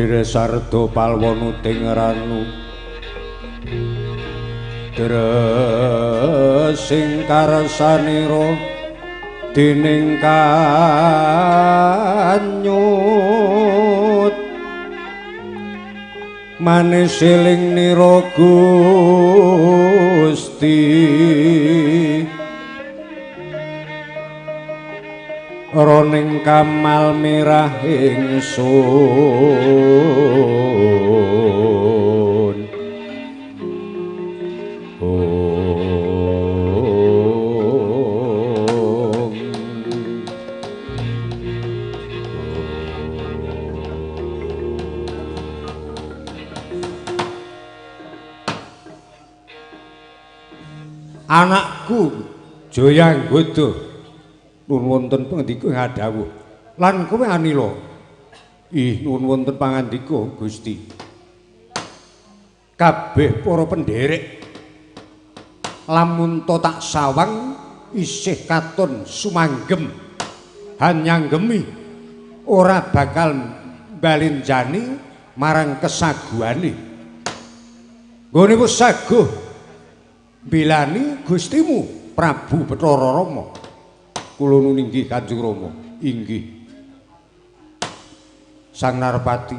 Rire sarda palwanuting ranu dresing karsanira dening kanyut manis eling nira Gusti roning kamal mirah ingsun. Om. Anakku Jayanggoda nuwun wonten pangandika ngadhawuh lan kowe Anila. Ih nuwun wonten pangandika Gusti. Kabeh para penderek lamun to tak sawang isih katon sumanggem hanyanggemi ora bakal balinjani marang kesaguhane. Nggone wis saguh bilani Gustimu Prabu Bathara Rama. Kula nuwun inggih Kanjeng Rama. Inggih. Sang Narpati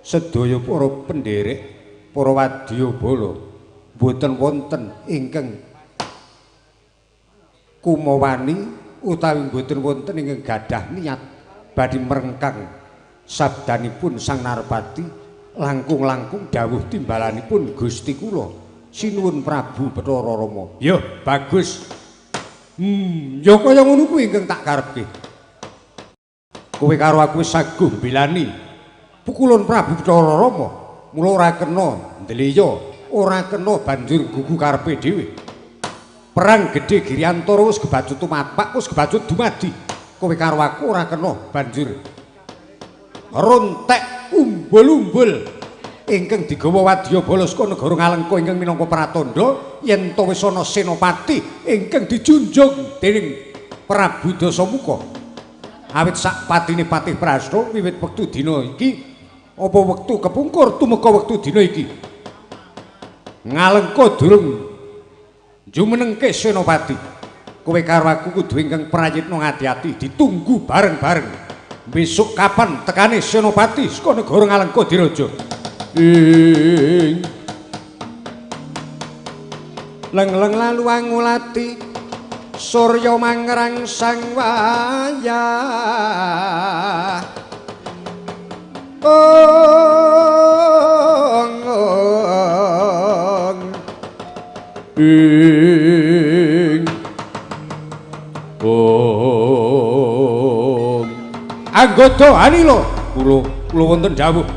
sedaya para penderek, para wadyabala mboten wonten ingkang kumawani utawi mboten wonten ingkang gadah niat badhe merengkang sabdanipun Sang Narpati langkung-langkung dawuh timbalanipun Gusti kula sinuwun Prabu Bathara Rama. Ya bagus. Ya kaya ngono kuwi ingkang tak karepke. Kowe karo aku wis saguh bilani pukulun Prabu Bathara Rama, mula ora kena ndeliya, ora kena banjur gugu karepe dhewe. Perang gedhe Giryantara wis kebacut tumapak, wis kebacut dumadi. Kowe karo aku ora kena banjur rontek umbul-umbul ingkang digawa wadyabala saka negara Ngalengka ingkang minangka pratandha yen to wis ana senopati ingkang dijunjung dening Prabu Dasamuka. Awit sak patine Patih Prasta wiwit wektu dina iki apa wektu kepungkur tumeka wektu dina iki Ngalengka durung jumenengke senopati. Kowe karo aku kudu ingkang prayitna ngati-ati ditunggu bareng-bareng. Besok kapan tekane senopati saka negara Ngalengka Diraja? Ing leng-leng lalu angulati surya mangrang sang wayah. Ong ong ing ong anggota Anila kula kula wonten dawuh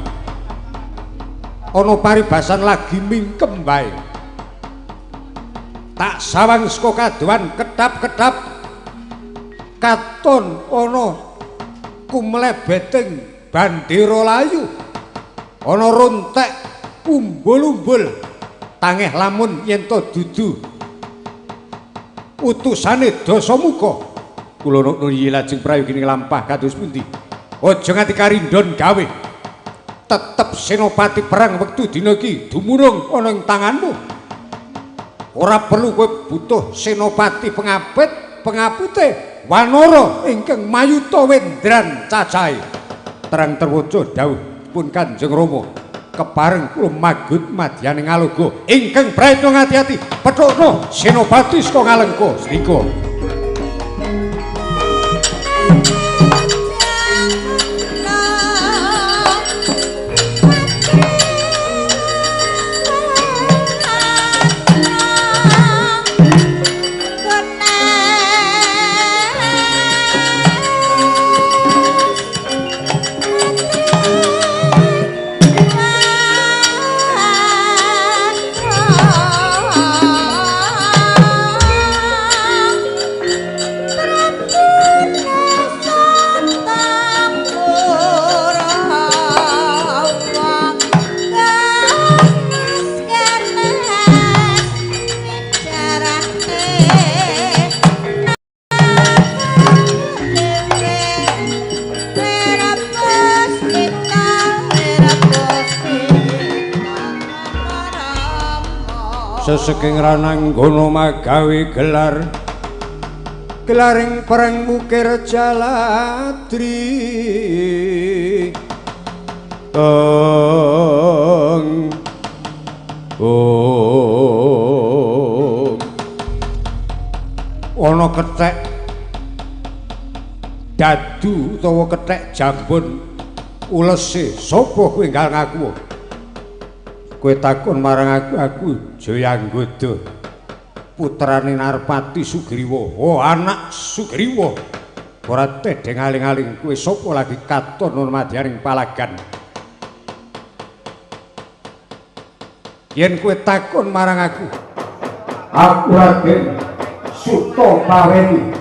ana paribasan lagi mingkem wae. Tak sawang saka kadohan kedhap-kedhap katon ana kumlebeting bandera layu, ana rontek umbul-umbul tangeh lamun yen to dudu utusane Dasamuka. Kula nuwun lajeng prayogi lampah kados pundi? Aja nganti karindon gawe. Tetep senopati perang wektu dina iki dumunung ana ing tanganmu. Ora perlu kowe butuh senopati pengapit, pengapite wanara ingkang mayuta wendran cacahe. Terang terwaca dawuh pun Kanjeng Rama. Kepareng kula magut madyane ngaloga ingkang prayitna ngati-ati pethukna senopati saka Ngalengka srika. Seseking rananggana magawe gelar gelaring perang mukir jaladri. Teng oh ana kethek dadu utawa kethek jambon ulese. Sapa kowe enggal ngaku? Kowe takon marang aku, aku Jayanggoda putrane Narpati Sugriwa. Oh, anak Sugriwa. Ora tedheng aling-aling kowe sapa lagi katon ana madyaning palagan. Yen kowe takon marang aku, aku Raden Suta Paweni.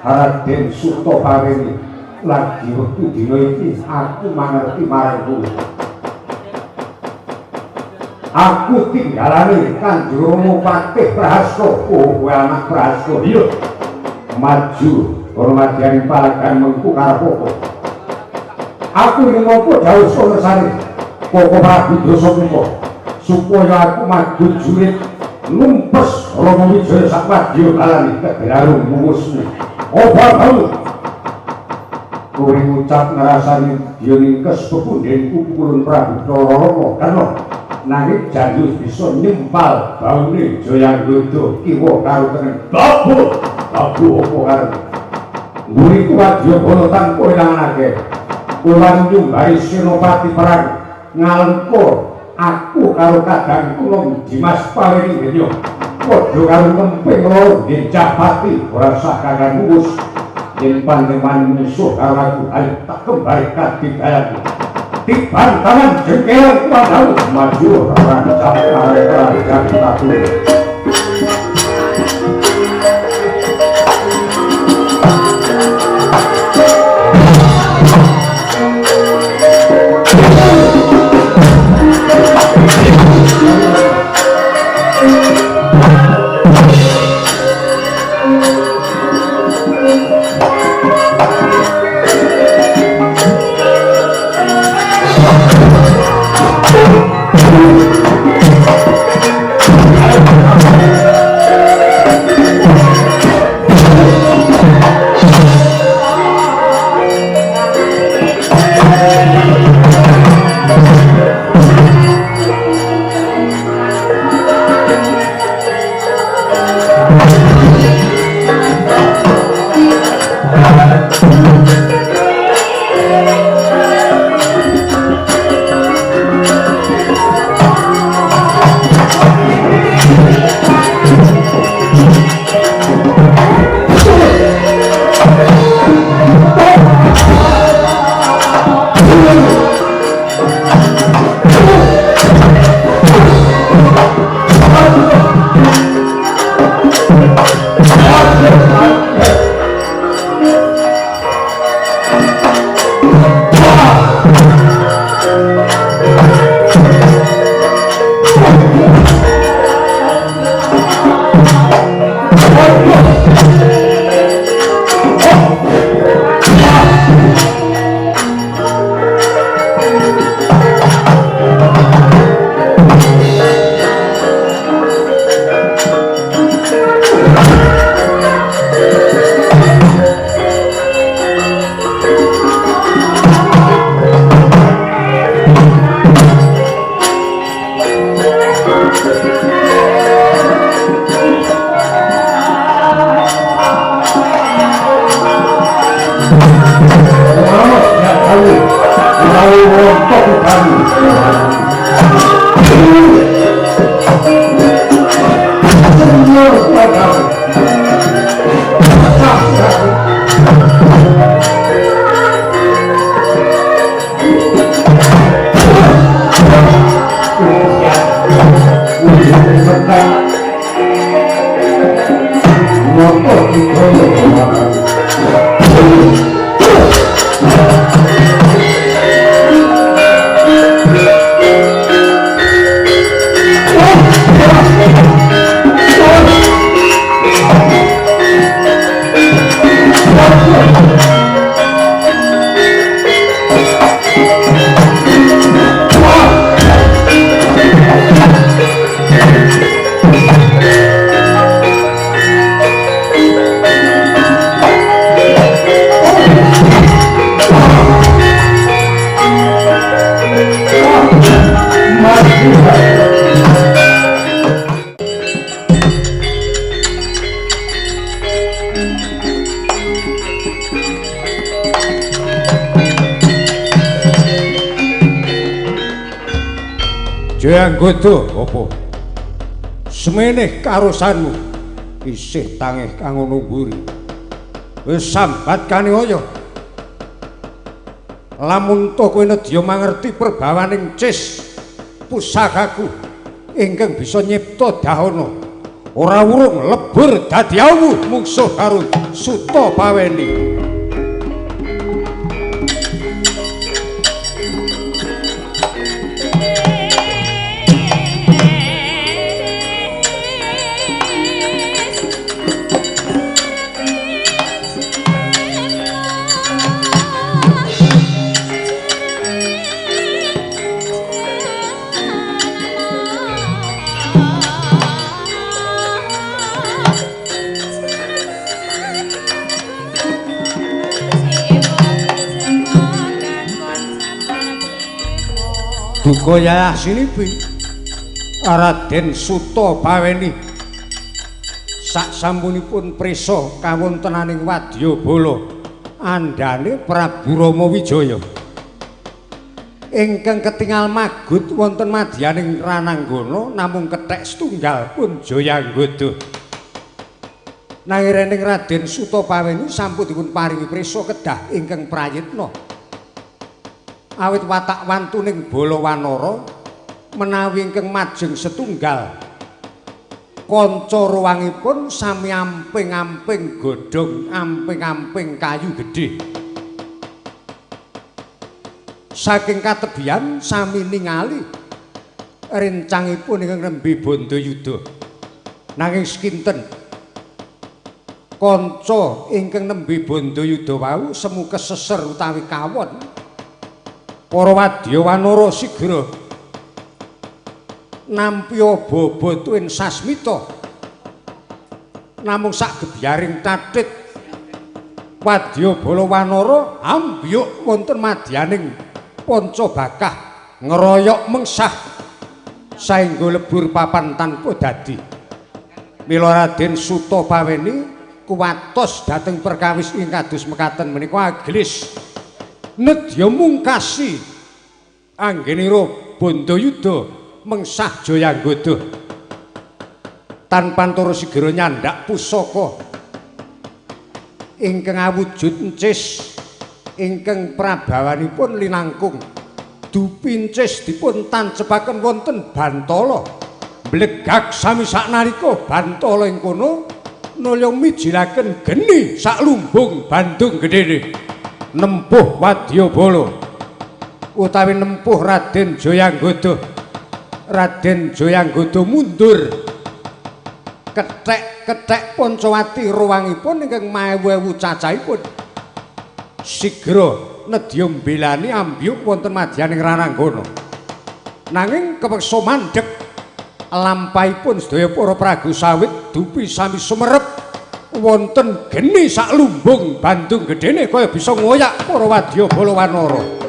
Raden Suta Paweni lagi wektu dina iki aku mangerti marang kowe. Aku tinggalane Kanjeng Rama Patih Prahasta. Oh, kowe anak Prahasta. Iya. Maju ana madyaning palagan mengku karep apa? Aku ing ngopo dawuh sonosane Koko Prabu Dasamuka supaya aku maju jurit numpes Rama Wijaya sakwadya balane kegelaru muwusmu. Apa bau? Kowe ngucap ngrasani ya ningkes pepundhenku pukulun Prabu Bathara Rama kena. Nanging janji bisa nyempal baune Jayanggoda kiwa karo tengen. Babu, babu apa karo? Nguriku wadyabala tanpa ilanganake. Kula nyumbari senopati perang ngalengka aku karo kadangku nom Dimas Paweni Genyo. Padha karo ngemping loro ngencah pati ora sah kakang wus. Yen panjenengan musuh karo aku ayo tak kembali kadidayanku. Tiban tangan jengkel kuwi maju rancak rancak tatu. Jayanggoda apa? Semeneh karosanmu isih tangih kang ana mburi. Wis sambat kaniaya. Lamun to kowe nedya mangerti perbawaning cis pusakaku ingkang bisa nyipta dahana, ora wurung lebur dadi awu mungsuh karo Suta Paweni. Duka yayah sinipi Raden Suta Paweni sak sampunipun prisa kawontenaning wadyabala andhane Prabu Rama Wijaya ingkang ketingal magut wonten madyaning Rananggana namung kethek setunggal pun Jayanggoda. Nanging rening Raden Suta Paweni sampun dipun paringi prisa kedah ingkang prayitna. Awit watak wantuning bala wanara menawi ingkang majeng setunggal kanca ruwangipun sami amping-amping godhong amping-amping kayu gedhe. Saking katebian sami ningali rencangipun ingkang nembe bandayuda. Nanging sekinten kanca ingkang nembe bandayuda wau semu keseser utawi kawon. Para wadya wanara sigra nampi baba tuwin sasmita, namung sak gebyaring tathit wadya bala wanara ambyuk wonten madyaning panca bakah ngeroyok mengsah saengga lebur papan tanpa dadi. Mila Raden Suta Paweni kuwatos dhateng perkawis ing kados mekaten menika aglis nedya mungkasi anggenira bandayuda mengsah Jayanggoda tanpa antara sigra nyandak pusaka ingkang awujud encis ingkang prabawanipun linangkung dupi encis dipun tancepaken wonten bantala blegag sami saknalika bantala ing kono nulya mijilaken geni saklumbung Bandung gedhene nempuh wadyabala utawi nempuh Raden Jayanggoda. Raden Jayanggoda mundur kethek-kethek Pancawati ruwangipun ingkang maewu-ewu cacahipun sigra nedya mbelani ambyuk wonten madyaning Rananggana. Nanging kepeksa mandheg lampahipun sedaya para pragu sawit dupi sami sumerep wonten geni saklumbung Bandung gedhene kaya bisa ngoyak para wadyabala wanara.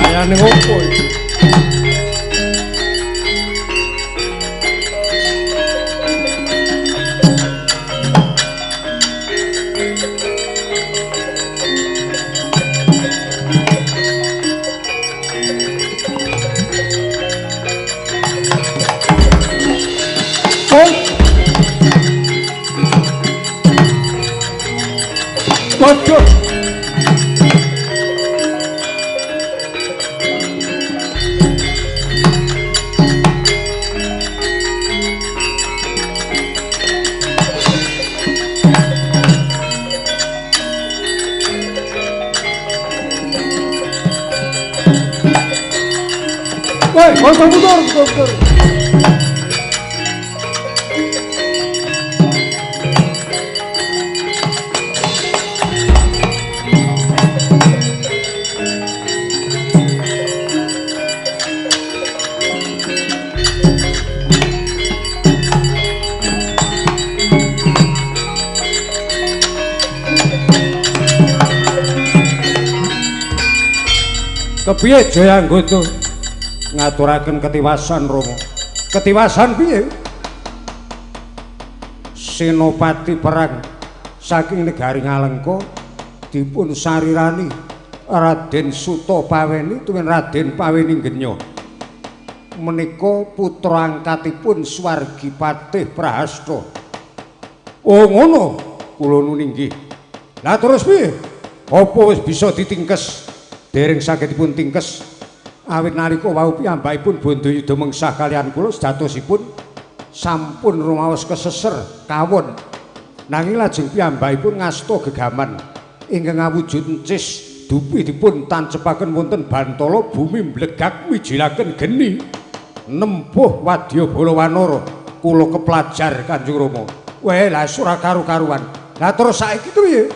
Ayane opo iki? Waduh. Woi, mundur, mundur. Kepiye Jayanggoda ngaturaken ketiwasan Rama? Ketiwasan piye? Senopati perang saking negari Ngalengka dipun sarirani Raden Suta Paweni tuwin Raden Paweni Genyo. Menika putra angkatipun swargi Patih Prahasta. Oh ngono, kula nuni nggih. Lah terus piye? Apa wis bisa ditingkes? Dereng saged dipun tingkes. Awit nalika wau piyambakipun Bandayuda mengsah kaliyan kula sejatosipun sampun rumaos keseser kawon. Nanging lajeng piyambakipun ngasta gegaman ingkang awujud encis dupi dipun tancepaken wonten bantala bumi mblegak mijilaken geni nempuh wadyabala wanara. Kula keplajar Kanjeng Rama. Weh lah ora karu-karuan. Lah terus saiki piye?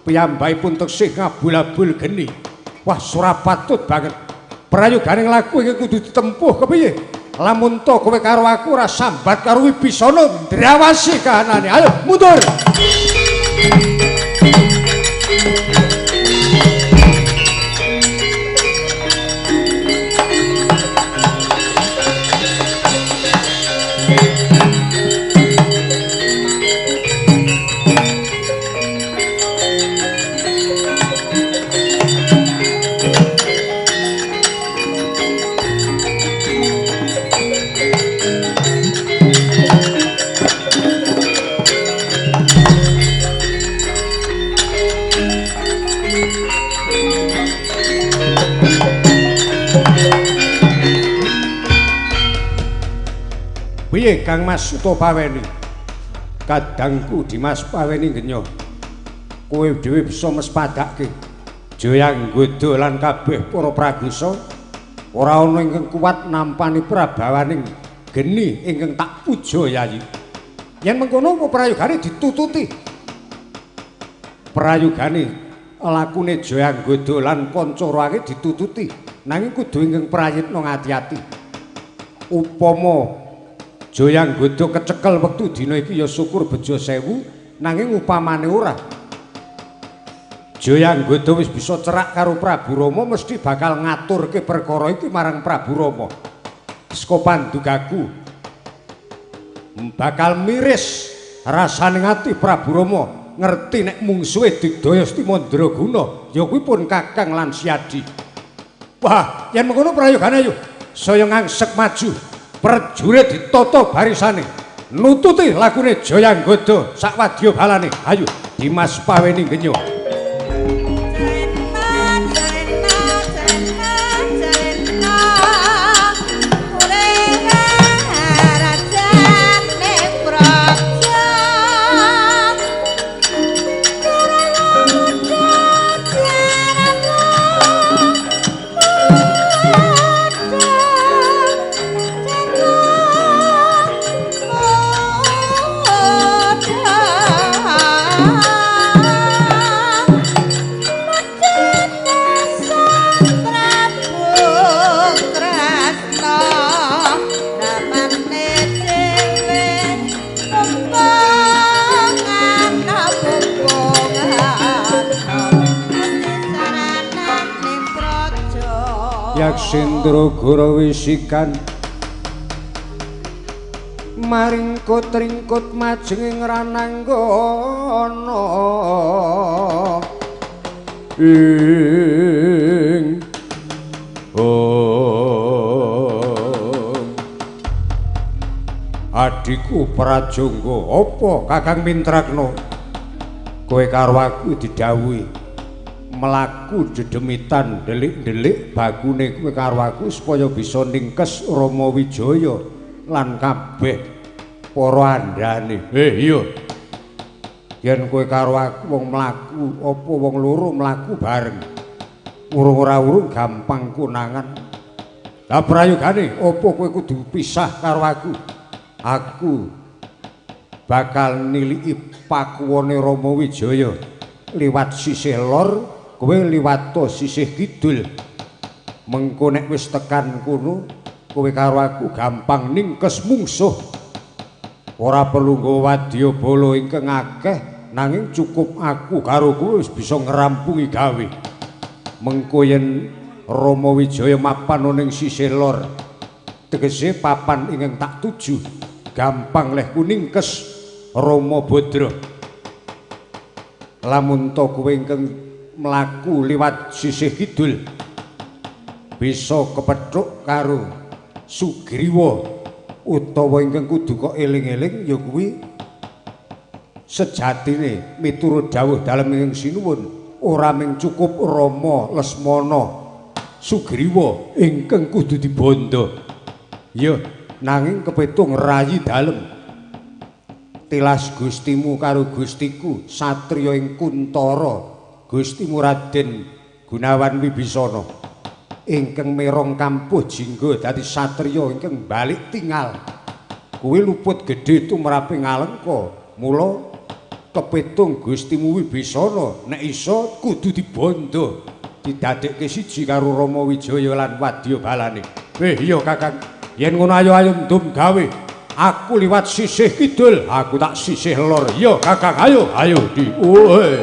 Piyambakipun teksih ngabul-abul geni. Wah ora patut banget. Prayoganing laku iki kudu ditempuh kepiye? Lamun to kowe karo aku ora sambat karo Wibisana ndrawasi kahanane. Ayo mundur. Piye Kang Mas Suta Paweni? Kadangku Dimas Paweni Genyo. Kowe dhewe bisa mespadake Jayanggoda lan kabeh para pragusa ora ana ingkang kuat nampani prabawaning geni ingkang tak puja Yayi. Yen mengkono apa prayogane ditututi? Prayogane lakune Jayanggoda lan kanca ruwange ditututi, nanging kudu ingkang prayitna ngati-ati. Upama Jayanggoda kecekel wektu dina iki ya syukur bejo sewu, nanging upamane ora. Jayanggoda wis bisa cerak karo Prabu Rama mesti bakal ngaturke perkara iki marang Prabu Rama. Saka pandugaku bakal miris rasane ati Prabu Rama ngerti nek mungsuhe Digdaya Asti Mandraguna ya kuwi pun Kakang lan Siadi. Wah, yen mengkono prayogane ayo saya ngangsek maju. Prajurit ditata barisane nututi lakune Jayanggoda sak wadya balane. Ayo Dimas Paweni Genyo. Yaksindra Gorawisikan maringkut ringkut majenging rananggana ing adhiku Prajangga apa Kakang Mintrakna kowe karo aku didhawuhi mlaku dedemitan delik-delik bakune kowe karo aku supaya bisa ningkes Rama Wijaya lan kabeh para andhane. Iya. Yen kowe karo aku wong mlaku apa wong loro mlaku bareng. Urung ora urung gampang konangan. Lah prayogane apa kowe kudu pisah karo aku? Aku bakal niliki pakuwone Rama Wijaya liwat sisih lor, kowe liwato sisih kidul. Mengko nek wis tekan kono, kowe karo aku gampang ningkes mungsuh. Ora perlu nggawa wadyabala ingkang akeh, nanging cukup aku karo kowe wis bisa ngrampungi gawe. Mengko yen Rama Wijaya mapan ning sisih lor. Tegese papan ingkang tak tuju gampang leh kuningkes Rama Badra. Lamun ta kowe ingkang mlaku liwat sisih kidul bisa kepethuk karo Sugriwa utawa ingkang kudu kok eling-eling ya kuwi sejatine miturut dawuh dalem ingkang sinuwun ora mung cukup Rama Lesmana Sugriwa ingkang kudu dibondo. Ya nanging kepitung rayi dalem tilas Gustimu karo Gustiku satriya ing Kuntara Gustimu Raden Gunawan Wibisana ingkang merong kampuh jingga dadi satriya ingkang balik tingal kuwi luput gedhe tumrape Ngalengka. Mula kepitung Gustimu Wibisana nek iso kudu dibondo didadekke siji karo Rama Wijaya lan wadya balane. Iya Kakang, yen ngono ayo ayo ndum gawe. Aku liwat sisih kidul, aku tak sisih lor. Iya Kakang, ayo ayo di. Oe.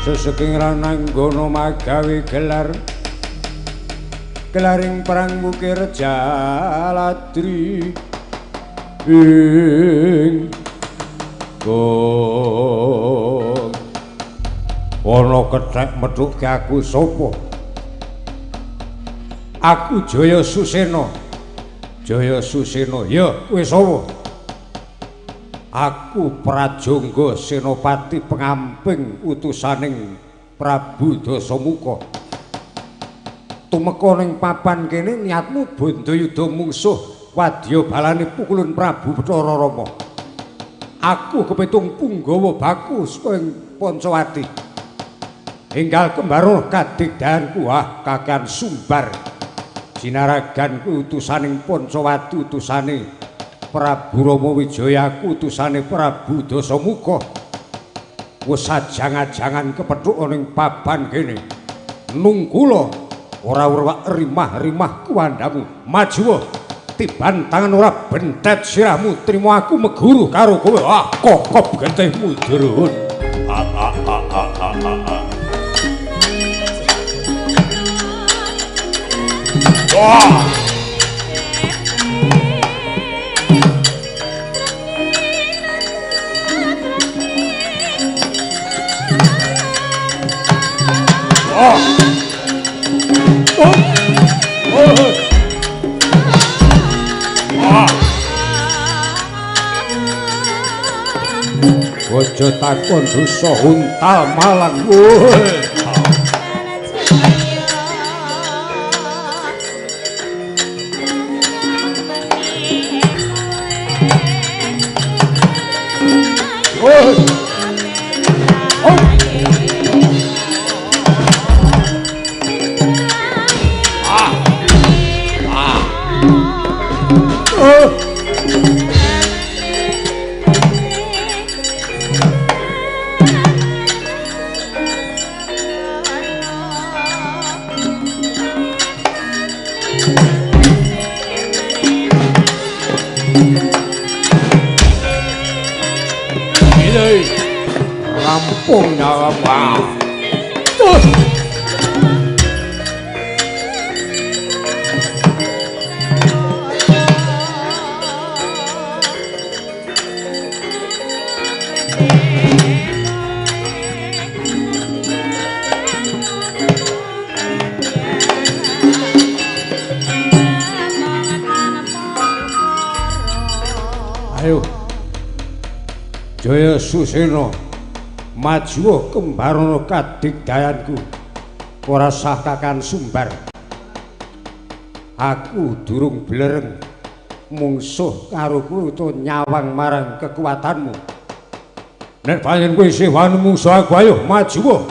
Seseking rananggana magawe gelar gelaring perang wukir Jaladri ing gong ana kethek methuke aku sapa? Aku Jaya Susena. Jaya Susena, ya kowe sapa? Aku Prajangga Senopati pengamping utusaning Prabu Dasamuka. Tumeka ning papan kene niatmu bandayuda mungsuh wadya balane pukulun Prabu Bathara Rama. Aku kepitung punggawa baku saka ing Pancawati. Enggal kembaro kadigdayanku ah kakean sumbar. Jinaragan kuwi utusaning Pancawati, utusane Prabu Rama Wijaya, aku utusane Prabu Dasamuka. Wis ajang-ajangan kepethuk ning papan kene. Nungkula ora urwak rimah-rimah kuwandamu. Majuwa tiban tangan ora bentet sirahmu, trimo aku meguru karo kowe. Ah kokop getihmu druhun. Wah. Oh. Oh. Oh. Ah. Aja takon dosa untal malang. Rampung nyawa. Terus. Jaya Susena, majuwa kembarana kadigdayanku. Ora sah kakan sumbar. Aku durung blereng mungsuh karo kowe utawa nyawang marang kekuatanmu. Nek pancen kowe isih wani mungsuh aku, ayo majuwa.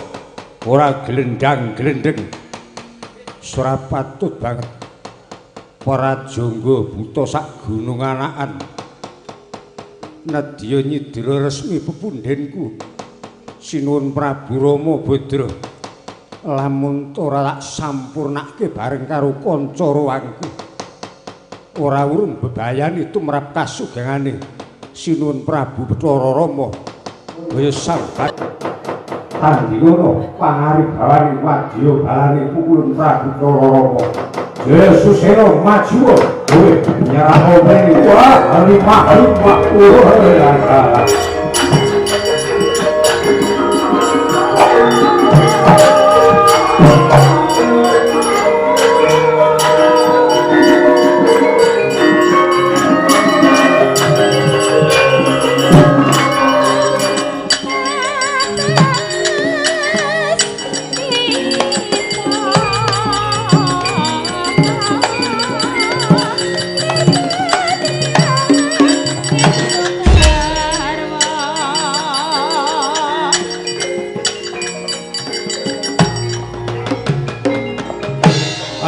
Ora glendang-glendeng. Ora patut banget. Prajangga buta sak gunung anakan. Nedya nyidra resmi pepundhenku Sinuwun Prabu Rama Badra. Lamun ora tak sampurnake bareng karo kanca ruwangku, ora urung bebayani tumrap kasugengane Sinuwun Prabu Bathara Rama. Kaya sambat tandingana pangaribawane wadya balane pukulun Prabu Bathara Rama. Jaya Susena majuwa, kowe nyerah mrene. Wah, rimah rimah. Oh,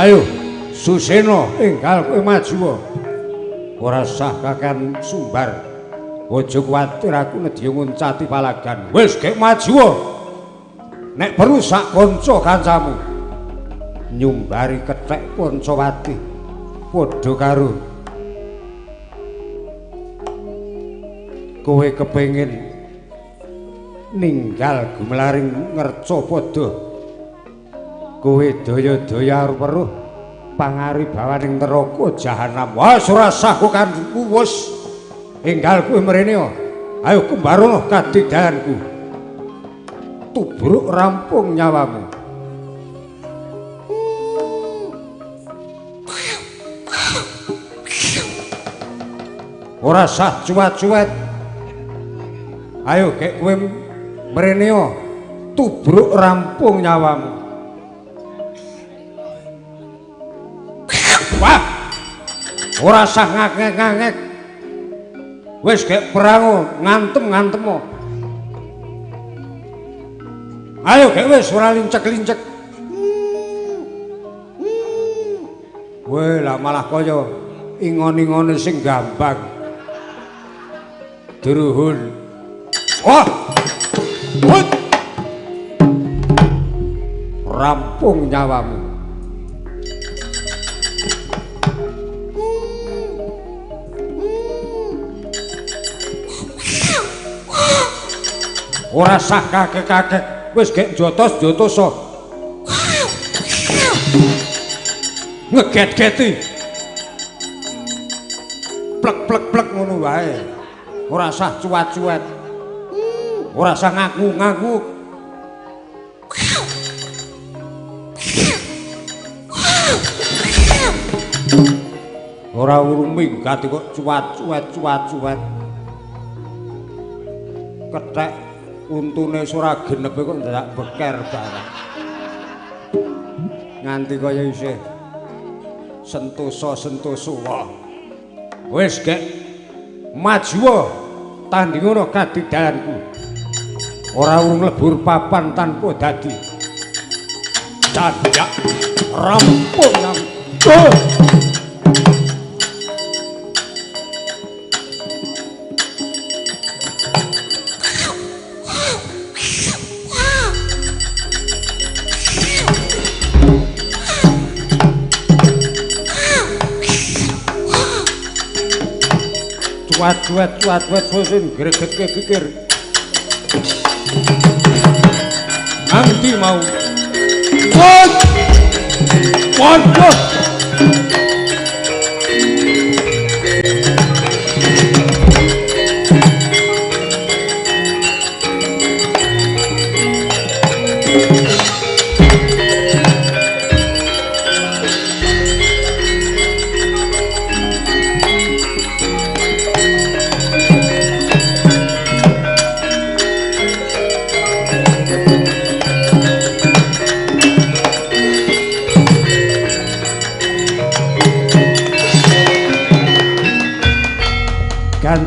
ayo Susena enggal kowe majuwa. Ora sah kakan sumbar. Aja kuwatir aku nedya nguncati palagan. Wis gek majuwa. Nek perlu sak kanca kancamu nyumbari kethek Pancawati padha karo kowe kepengin ninggal gumelaring ngerca padha. Kowe daya-daya weruh pangaribawaning neraka jahanam. Wah, ora sah kanku wis. Enggal kowe mrene. Ayo kembarana kadigdayanku. Tubruk rampung nyawamu. Ora sah cuwat-cuwet. Ayo gek kowe mrene. Tubruk rampung nyawamu. Wah, ora sah ngangek-ngangek. Wis gek perang ngantem-ngantem. Ayo gek wis ora lincek-lincek. Weh, lah malah kaya ingon-ingone sing gambang. Druhun. Wah. Hut. Rampung nyawamu. Ora sah kakek-kakek, wis gek jotos-jotoso. Ngeget-geti. Plek-plek-plek ngono wae. Ora sah cuwat-cuwet. Ora sah ngaku-ngaku. Ora urung minggat kok cuwat-cuwet cuwat-cuwet. Kethek untune ora genepe kok ndak beker barang. Nganti kaya isih sentosa-sentosa. Wah. Wis gek majuwa tandingana kadigdayanku. Ora urung lebur papan tanpa dadi. Candhak rampung nang. Cuat cuat cuat sing gregetke pikir. Nganti mau. Waduh.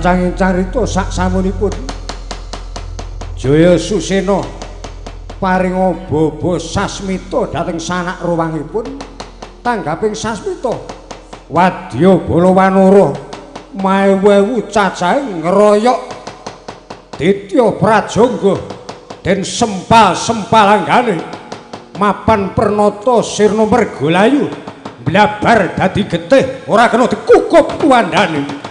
Rencanging carita sak samunipun Jaya Susena paring baba sasmita dhateng sanak ruwangipun. Tanggaping sasmita wadya bala wanara maewu-ewu cacahe ngeroyok Ditya Prajangga den sempal-sempal anggane mapan pernata sirna mergolayu blabar dadi getih ora kena dikukup tuwandane.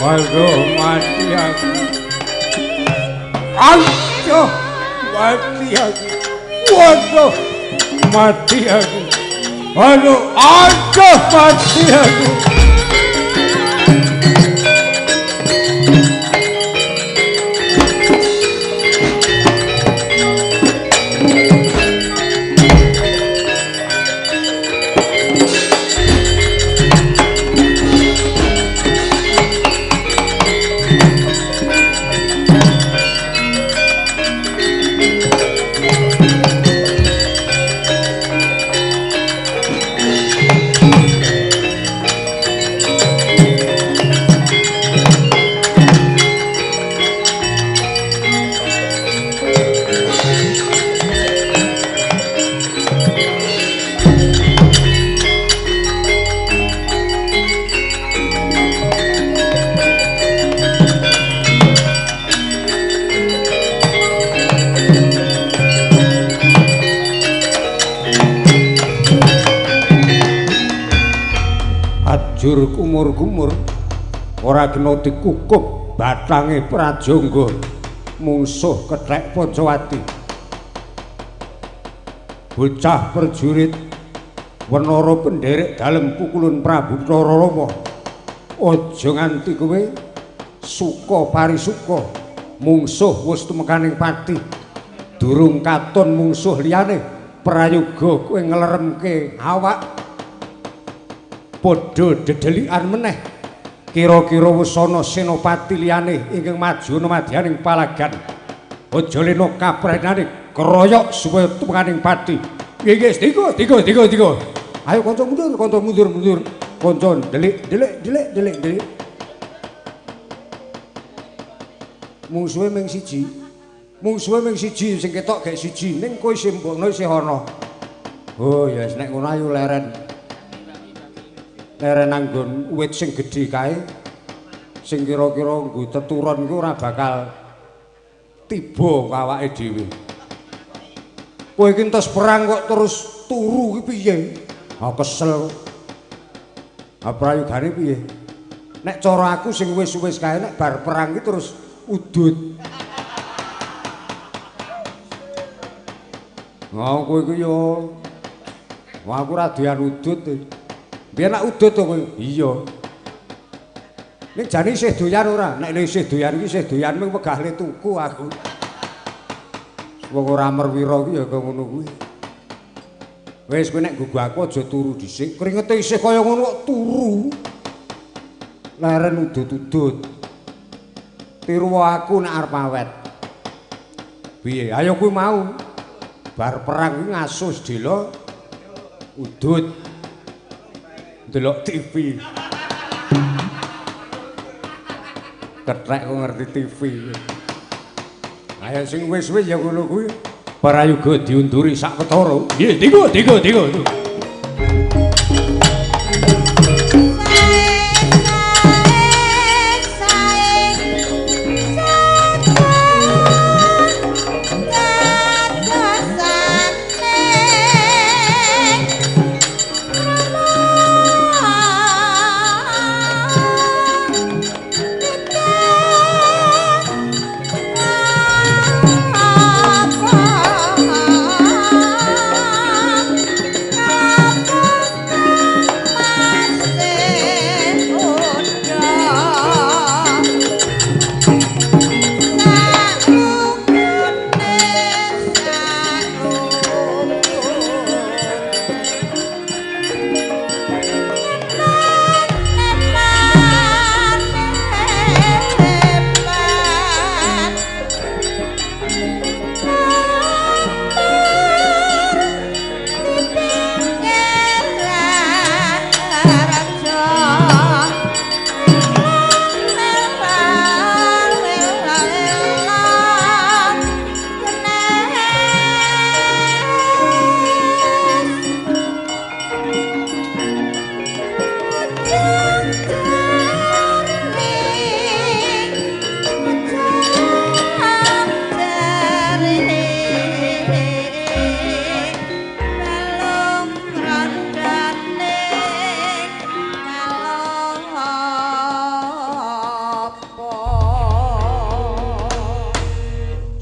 Aduh mati aku. Aduh mati aku. Waduh mati aku. Aduh, aduh mati aku. Ajur kumur-kumur ora kena dikukup bathange Prajangga mungsuh kethek Pancawati. Bocah prajurit wenara penderek dalem pukulun Prabu Bathara Rama. Aja nganti kowe suka parisuka mungsuh wis tumekaning pati. Durung katon mungsuh liyane prayoga kowe ngleremke awak. Padha dedelikan meneh kira-kira wis ana senopati liyane ingkang maju madyaning palagan. Aja lena kaprenane keroyok supaya tumekaning pati. Nggih, tiga tiga tiga tiga. Ayo kanca mundur, kanca mundur mundur. Kanca ndelik ndelik ndelik ndelik ndelik. Mungsuhe mung siji. Mungsuhe mung siji sing ketok gek siji ning kowe isih mbokno isih ana. Oh ya nek ngono ayo leren. Leren anggon wit sing gedhe kae sing kira-kira nggo teturon iku ora bakal tiba awake dhewe. Kowe iki entos perang kok terus turu ki piye? Ha kesel. Ha prayogane piye? Nek cara aku sing wis-wis kae nek bar perang ki terus udut. Nah kowe iki yo wah aku ora doyan udut. Biyen nak udut to kowe? Iya. Ning jane isih doyan ora? Nek isih doyan iki isih doyan mung wegah le tuku aku. Wong ora merwira ki ya kaya ngono kuwi. Wis kowe nek nggugu aku aja turu dhisik. Kringete isih kaya ngono kok turu. Leren udut-udut. Tiru aku nek arep awet. Piye? Ayo kuwi mau. Bar perang kuwi ngasuh sedhela udut. Ndelok TV. Kethek kok ngerti TV. Ayo sing wis-wis ya ngono kuwi. Prayoga diunduri sak ketara. Nggih, tiga tiga tiga. Apa?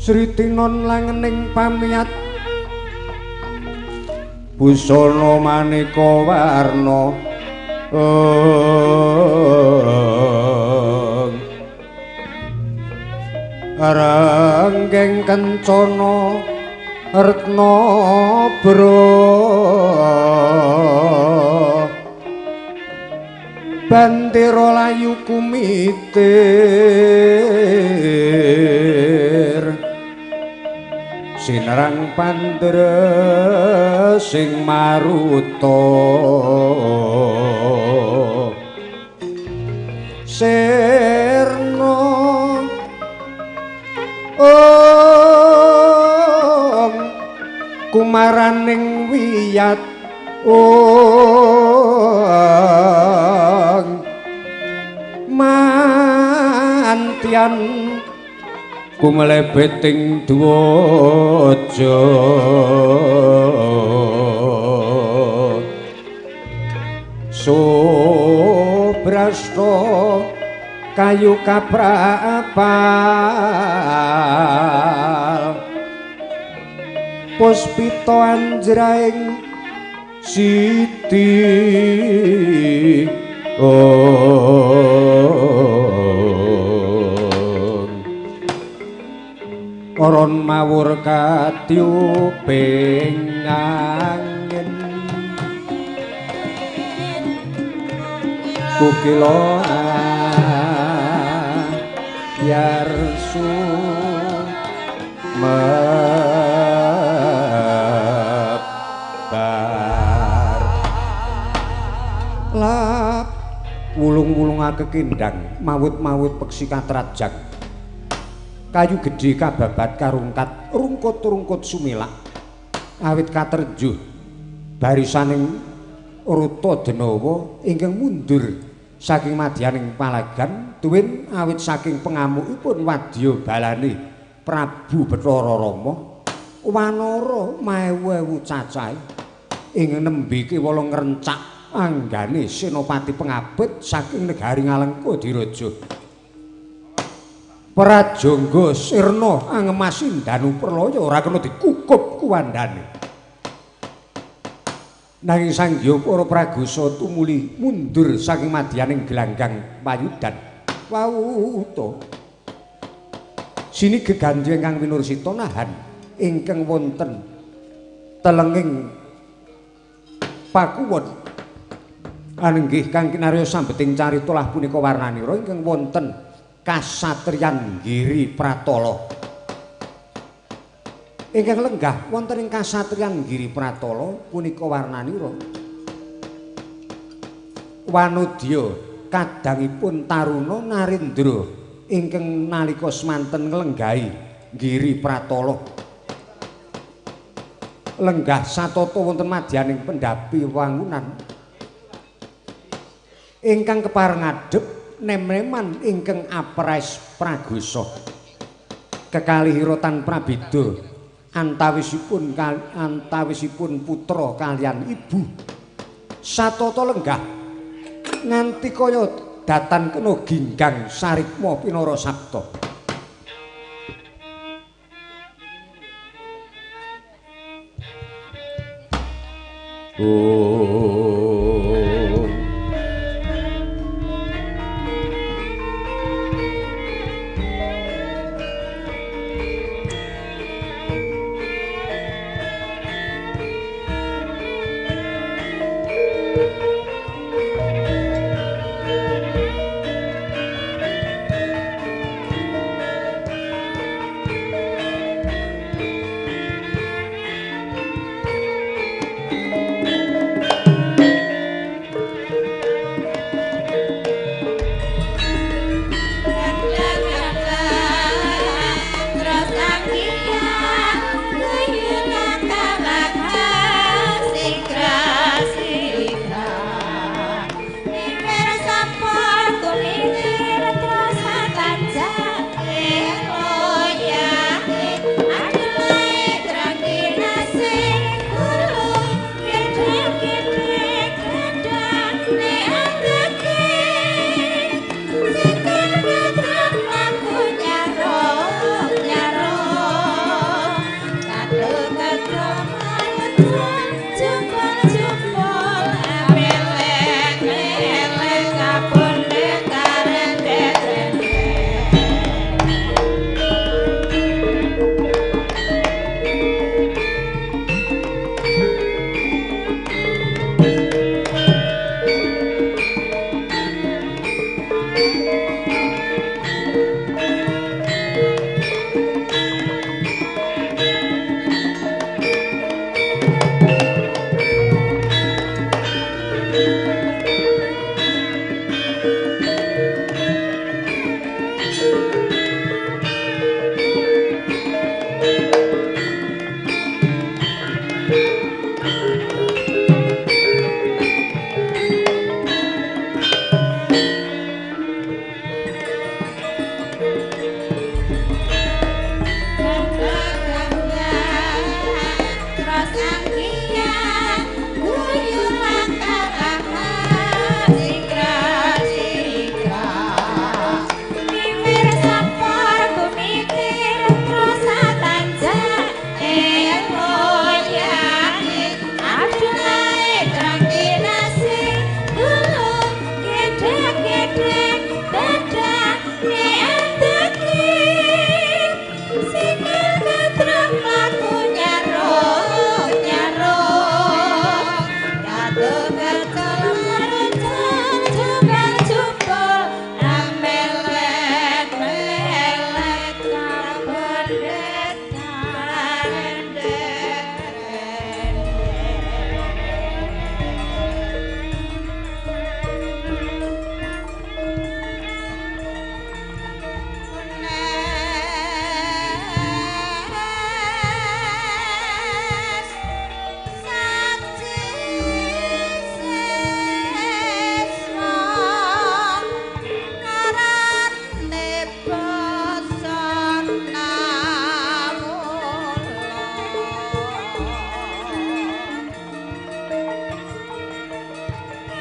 Sritinon langening pamiyat busana maneka warna ranggeng kencana retna bra bandera layu kumitir sinerang pandere sing maruta sirna ong kumaraning wiyat ong mantian kumlebeting dwaja subrasta kayu kaprapal puspita anjraing siti oron mawur katyuping angin kukila yarsu mebar lap wulung-wulungake kendang mawut-mawut peksi katrajang kayu gedhe kababat karungkat rungkut-rungkut sumilak awit katerjuh barisaning Ruta Denawa ingkang mundur saking madyaning palagan tuwin awit saking pengamukipun wadya balane Prabu Bathara Rama wanara maewu-ewu cacahe ing nembe kewala ngrencak anggane senopati pengabet saking negari Ngalengka Diraja Prajangga sirna angemasi danu pralaya ora kena dikukup kuwandane. Nanging sanggya para pragosa tumuli mundur saking madyaning gelanggang payudan. Wawuta. Sini gegandhe ingkang winursita nahan ingkang wonten telenging pakuwon. Anenggih kang kinarya sambeting carita lah punika warnanira ingkang wonten Kasatriyan Giri Pratala. Ingkang lenggah wonten ing Kasatriyan Giri Pratala punika warnanira wanodya kadangipun Taruna Narendra ingkang nalika semanten nglenggahi Giri Pratala. Lenggah satata wonten madyaning pendhapi wangunan ingkang kepareng ngadhep nem-neman ingkang apres pragosa kekalihira tan prabeda antawisipun putra kaliyan ibu satata lenggah nganti kaya datan kena ginggang sarikma pinara sabta.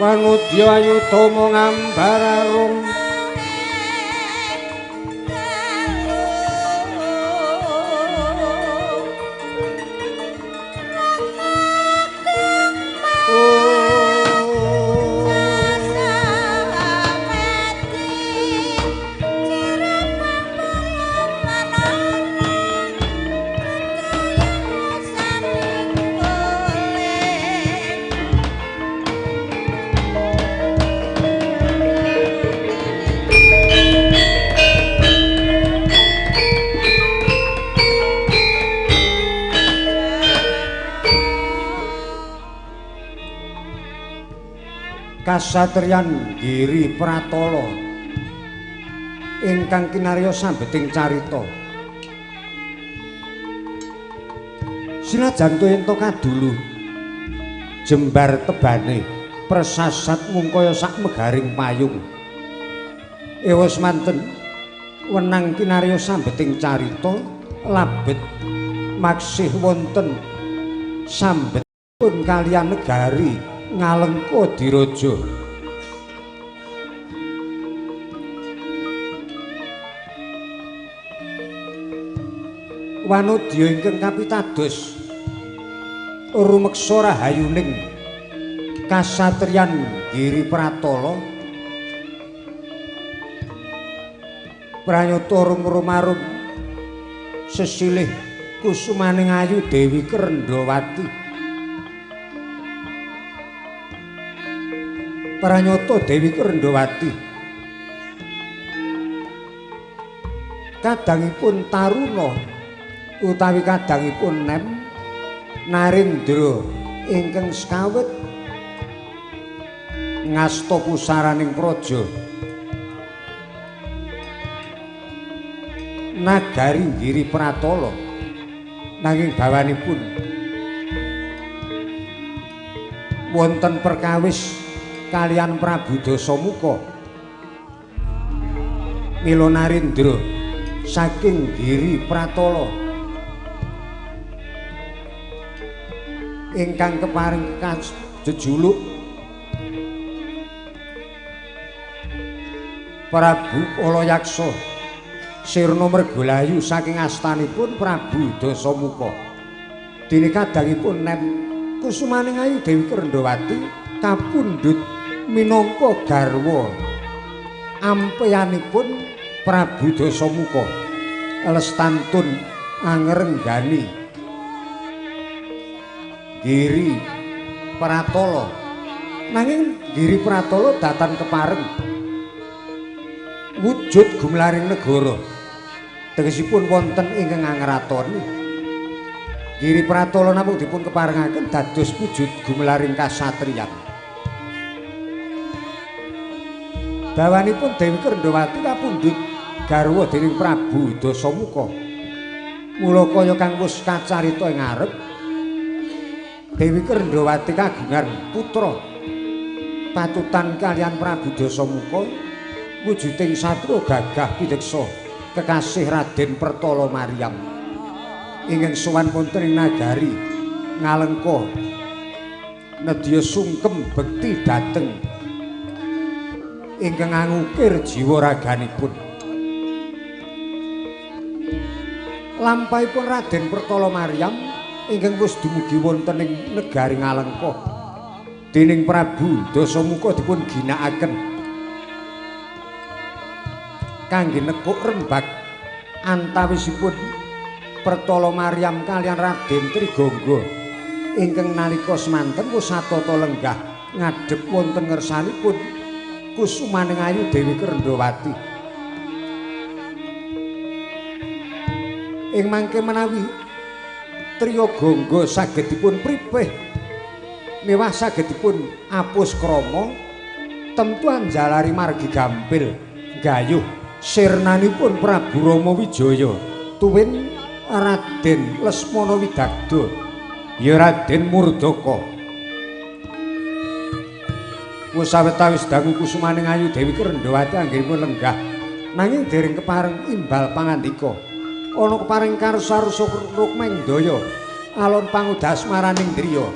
Wanudya ayutama ngambar arum. Kasatriyan Giri Pratala ingkang kinarya sambeting carita. Sinajan toyenta kadulu jembar tebane persasat mung kaya sak megaring payung. Ewa semanten wenang kinarya sambeting carita labet maksih wonten sambetipun kaliyan negari Ngalengka Diraja. Wanodya ingkang kapitados rumeksa rahayuning kasatriyan Giri Pratala pranyata rum-rumarum sesilih kusumaning ayu Dewi Krendhawati. Pranyata Dewi Krendhawati kadangipun taruna utawi kadangipun nem Narendra ingkang sekawit ngasta pusaraning praja nagari Giri Pratala, nanging bawanipun wonten perkawis kaliyan Prabu Dasamuka. Mila Narendra saking Giri Pratala ingkang keparing jejuluk Prabu Kalayaksa sirna mergolayu saking astanipun Prabu Dasamuka. Dene kadangipun nem kusumaning ayu Dewi Krendhawati kapundhut minangka garwa ampeyanipun Prabu Dasamuka lestantun angrenggani Giri Pratala. Nanging Giri Pratala datan kepareng wujud gumlaring negara, tegesipun wonten ingkang angratoni. Giri Pratala namung dipun keparengaken dados wujud gumlaring kasatriyan. Bawanipun Dewi Krendhawati kapundhut garwa dening Prabu Dasamuka. Mula kaya kang wis kacarita ing ngarep, Dewi Krendhawati kagungan putra patutan kaliyan Prabu Dasamuka wujuding satria gagah pideksa kekasih Raden Pertala Maryam ingkang sowan wonten ing nagari Ngalengka nedya sungkem bekti dhateng ingkang angukir jiwa raganipun. Lampahipun Raden Pertala Maryam ingkang wis dumugi wonten ing negari Ngalengka dening Prabu Dasamuka dipun ginakaken kangge nekuk rembag antawisipun Pertala Maryam kaliyan Raden Trigangga ingkang nalika semanten wis satata lenggah ngadhep wonten ngersanipun kusumaning ayu Dewi Krendhawati. Ing mangke menawi Triyagangga saged dipun pripih miwah saged dipun apus krama, tentu anjalari margi gampil gayuh sirnanipun Prabu Rama Wijaya tuwin Raden Lesmana Widagda ya Raden Murdaka. Wis sawetawis dangu kusumaning ayu Dewi Krendhawati anggenipun lenggah nanging dereng kepareng imbal pangandika. Ana kepareng karsa-rsa Rukmendaya alon pangudas maraning driya.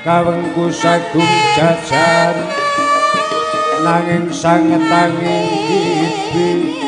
Kawengku sagung jajar nanging sanget angin kibi.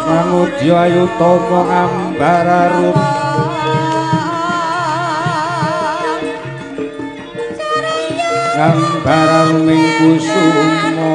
Mangudya ayutama ngambararum ngambararum ing kusuma.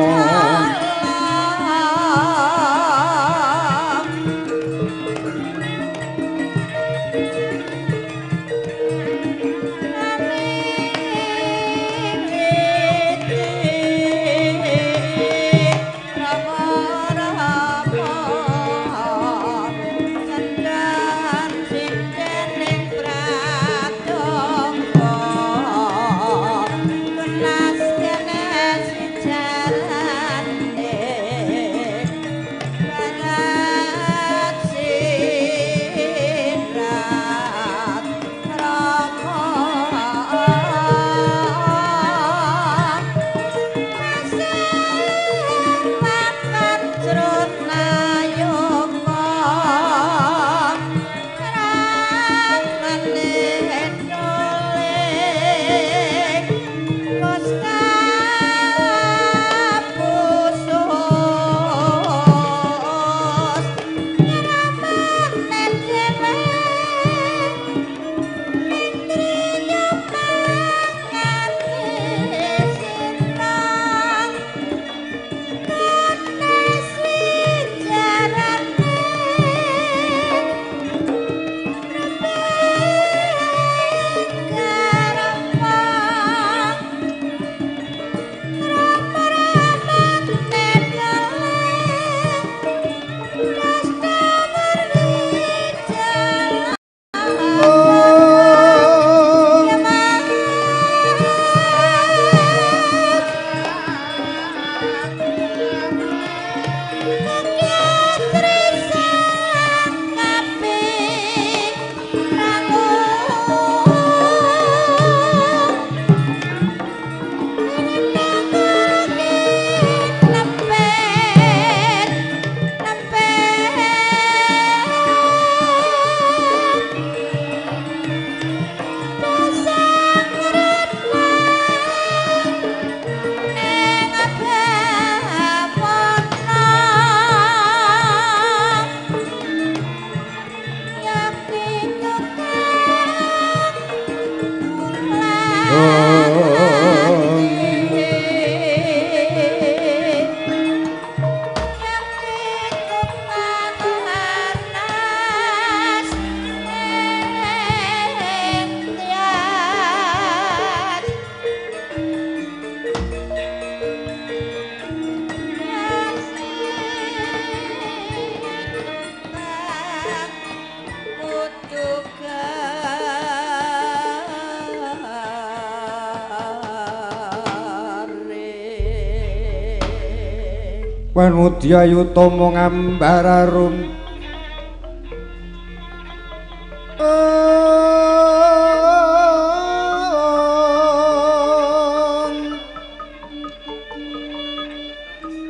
Panudya yutama ngambararum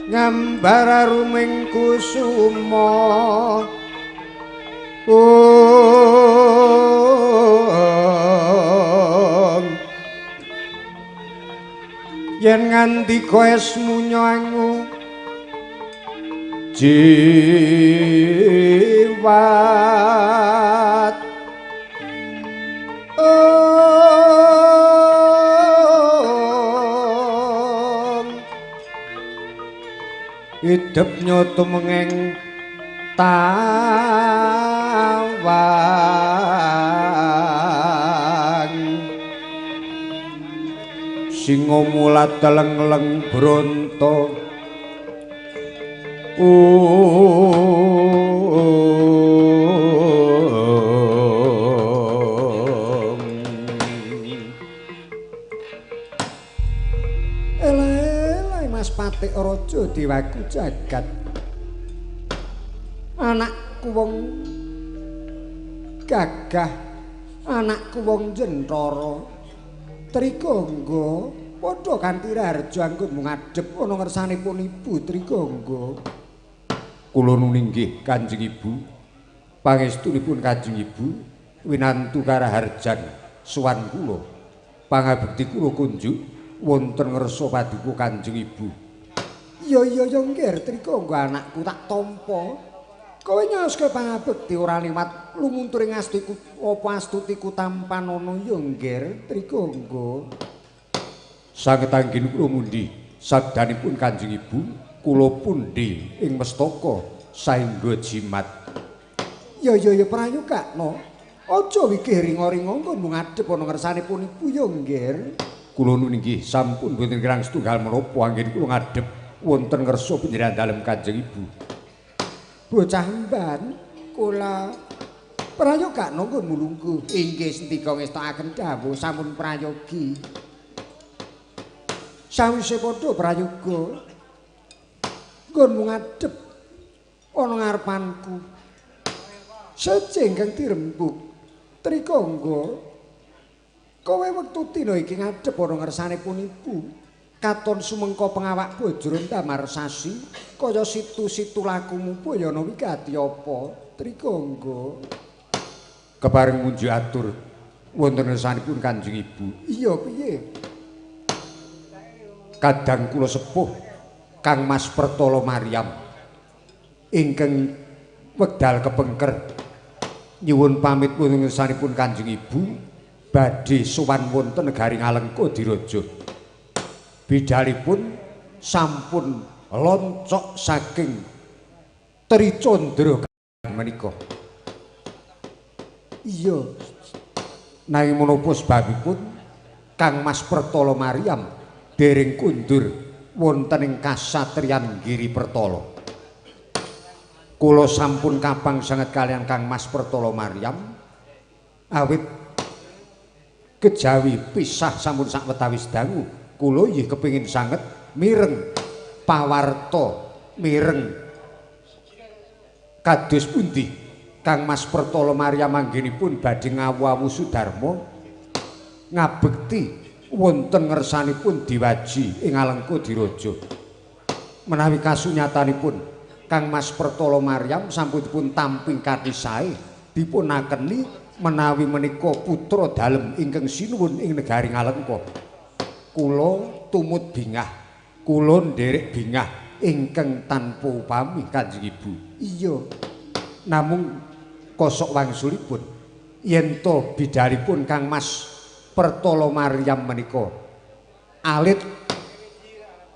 ngambararum ing kusuma. Yen ngandika esmu nyangu jiwat idep nyoto mengeng tawang singa mulat teleng-leng bronto. dewaku jagat. Anakku wong gagah, anakku wong jentara. Trigangga padha kanthi raharja anggonmu ngadhep ana ngersanipun Ibu Trigangga. Kula nuninggih Kanjeng Ibu. Pangestunipun Kanjeng Ibu winantu karaharjan sowan kula. Pangabekti kula kunjuk wonten ngersa paduka Kanjeng Ibu. Iya iya ya nggih Trigangga anakku tak tampa. Kowe nyaoske pangabekti ora liwat lumunturing astiku apa astutiku tampanana ya nggih Trigangga. Sanget anggen kula mundhi sabdanipun Kanjeng Ibu kula pundi ing mestaka saengga jimat. Ya ya ya prayogakno. Aja wigih ringa-ringa nggonmu ngadhep ana ngersanipun Ibu ya nggih. Kula nuwun inggih sampun boten kirang setunggal menapa anggen kula ngadhep wonten ngersa panjenengan dalem Kanjeng Ibu. Bocah mban kula prayogakno nggonmu lungguh. Inggih sendika ngestokaken dawuh sampun prayogi. Sawise padha prayoga nggonmu ngadhep ana ngarepanku. Seje ingkang dirembug Trigangga, kowe wektu dina iki ngadhep ana ngersanipun Ibu. Katon sumengka pengawak bajra ndamar sasi kaya situ-situ lakumu bayana wigati apa Trigangga. Kepareng munjuk atur wonten ngersanipun Kanjeng Ibu. Iya piye? Kadang kula sepuh Kang Mas Pertala Maryam ingkang wekdal kepengker nyuwun pamit wonten ngersanipun Kanjeng Ibu badhe sowan wonten negari Ngalengka Diraja. Bidalipun sampun loncok saking Tricandra menika. Iya. Nanging menapa sebabipun Kang Mas Pertala Maryam dereng kundur wonten ing kasatriyan Giri Pertala. Kula sampun kapang sanget kalian Kang Mas Pertala Maryam awit kejawi pisah sampun sakwetawis dangu. Kula inggih kepingin sanget mireng pawarta mireng kados pundi Kang Mas Pertala Maryam anggenipun badhe ngawu-awu Sudarma ngabekti wonten ngersanipun diwaji ing Alengka Diraja. Menawi kasunyatanipun Kang Mas Pertala Maryam sampun dipun tampi kanthi sae dipunakeni menawi menika putra dalem ingkang sinuwun ing negari Ngalengka. Kula tumut bingah, kula nderek bingah ingkang tanpa upami Kanjeng Ibu. Iya. Namung kosok wangsulipun yen to bidalipun Kang Mas Pertala Maryam menika alit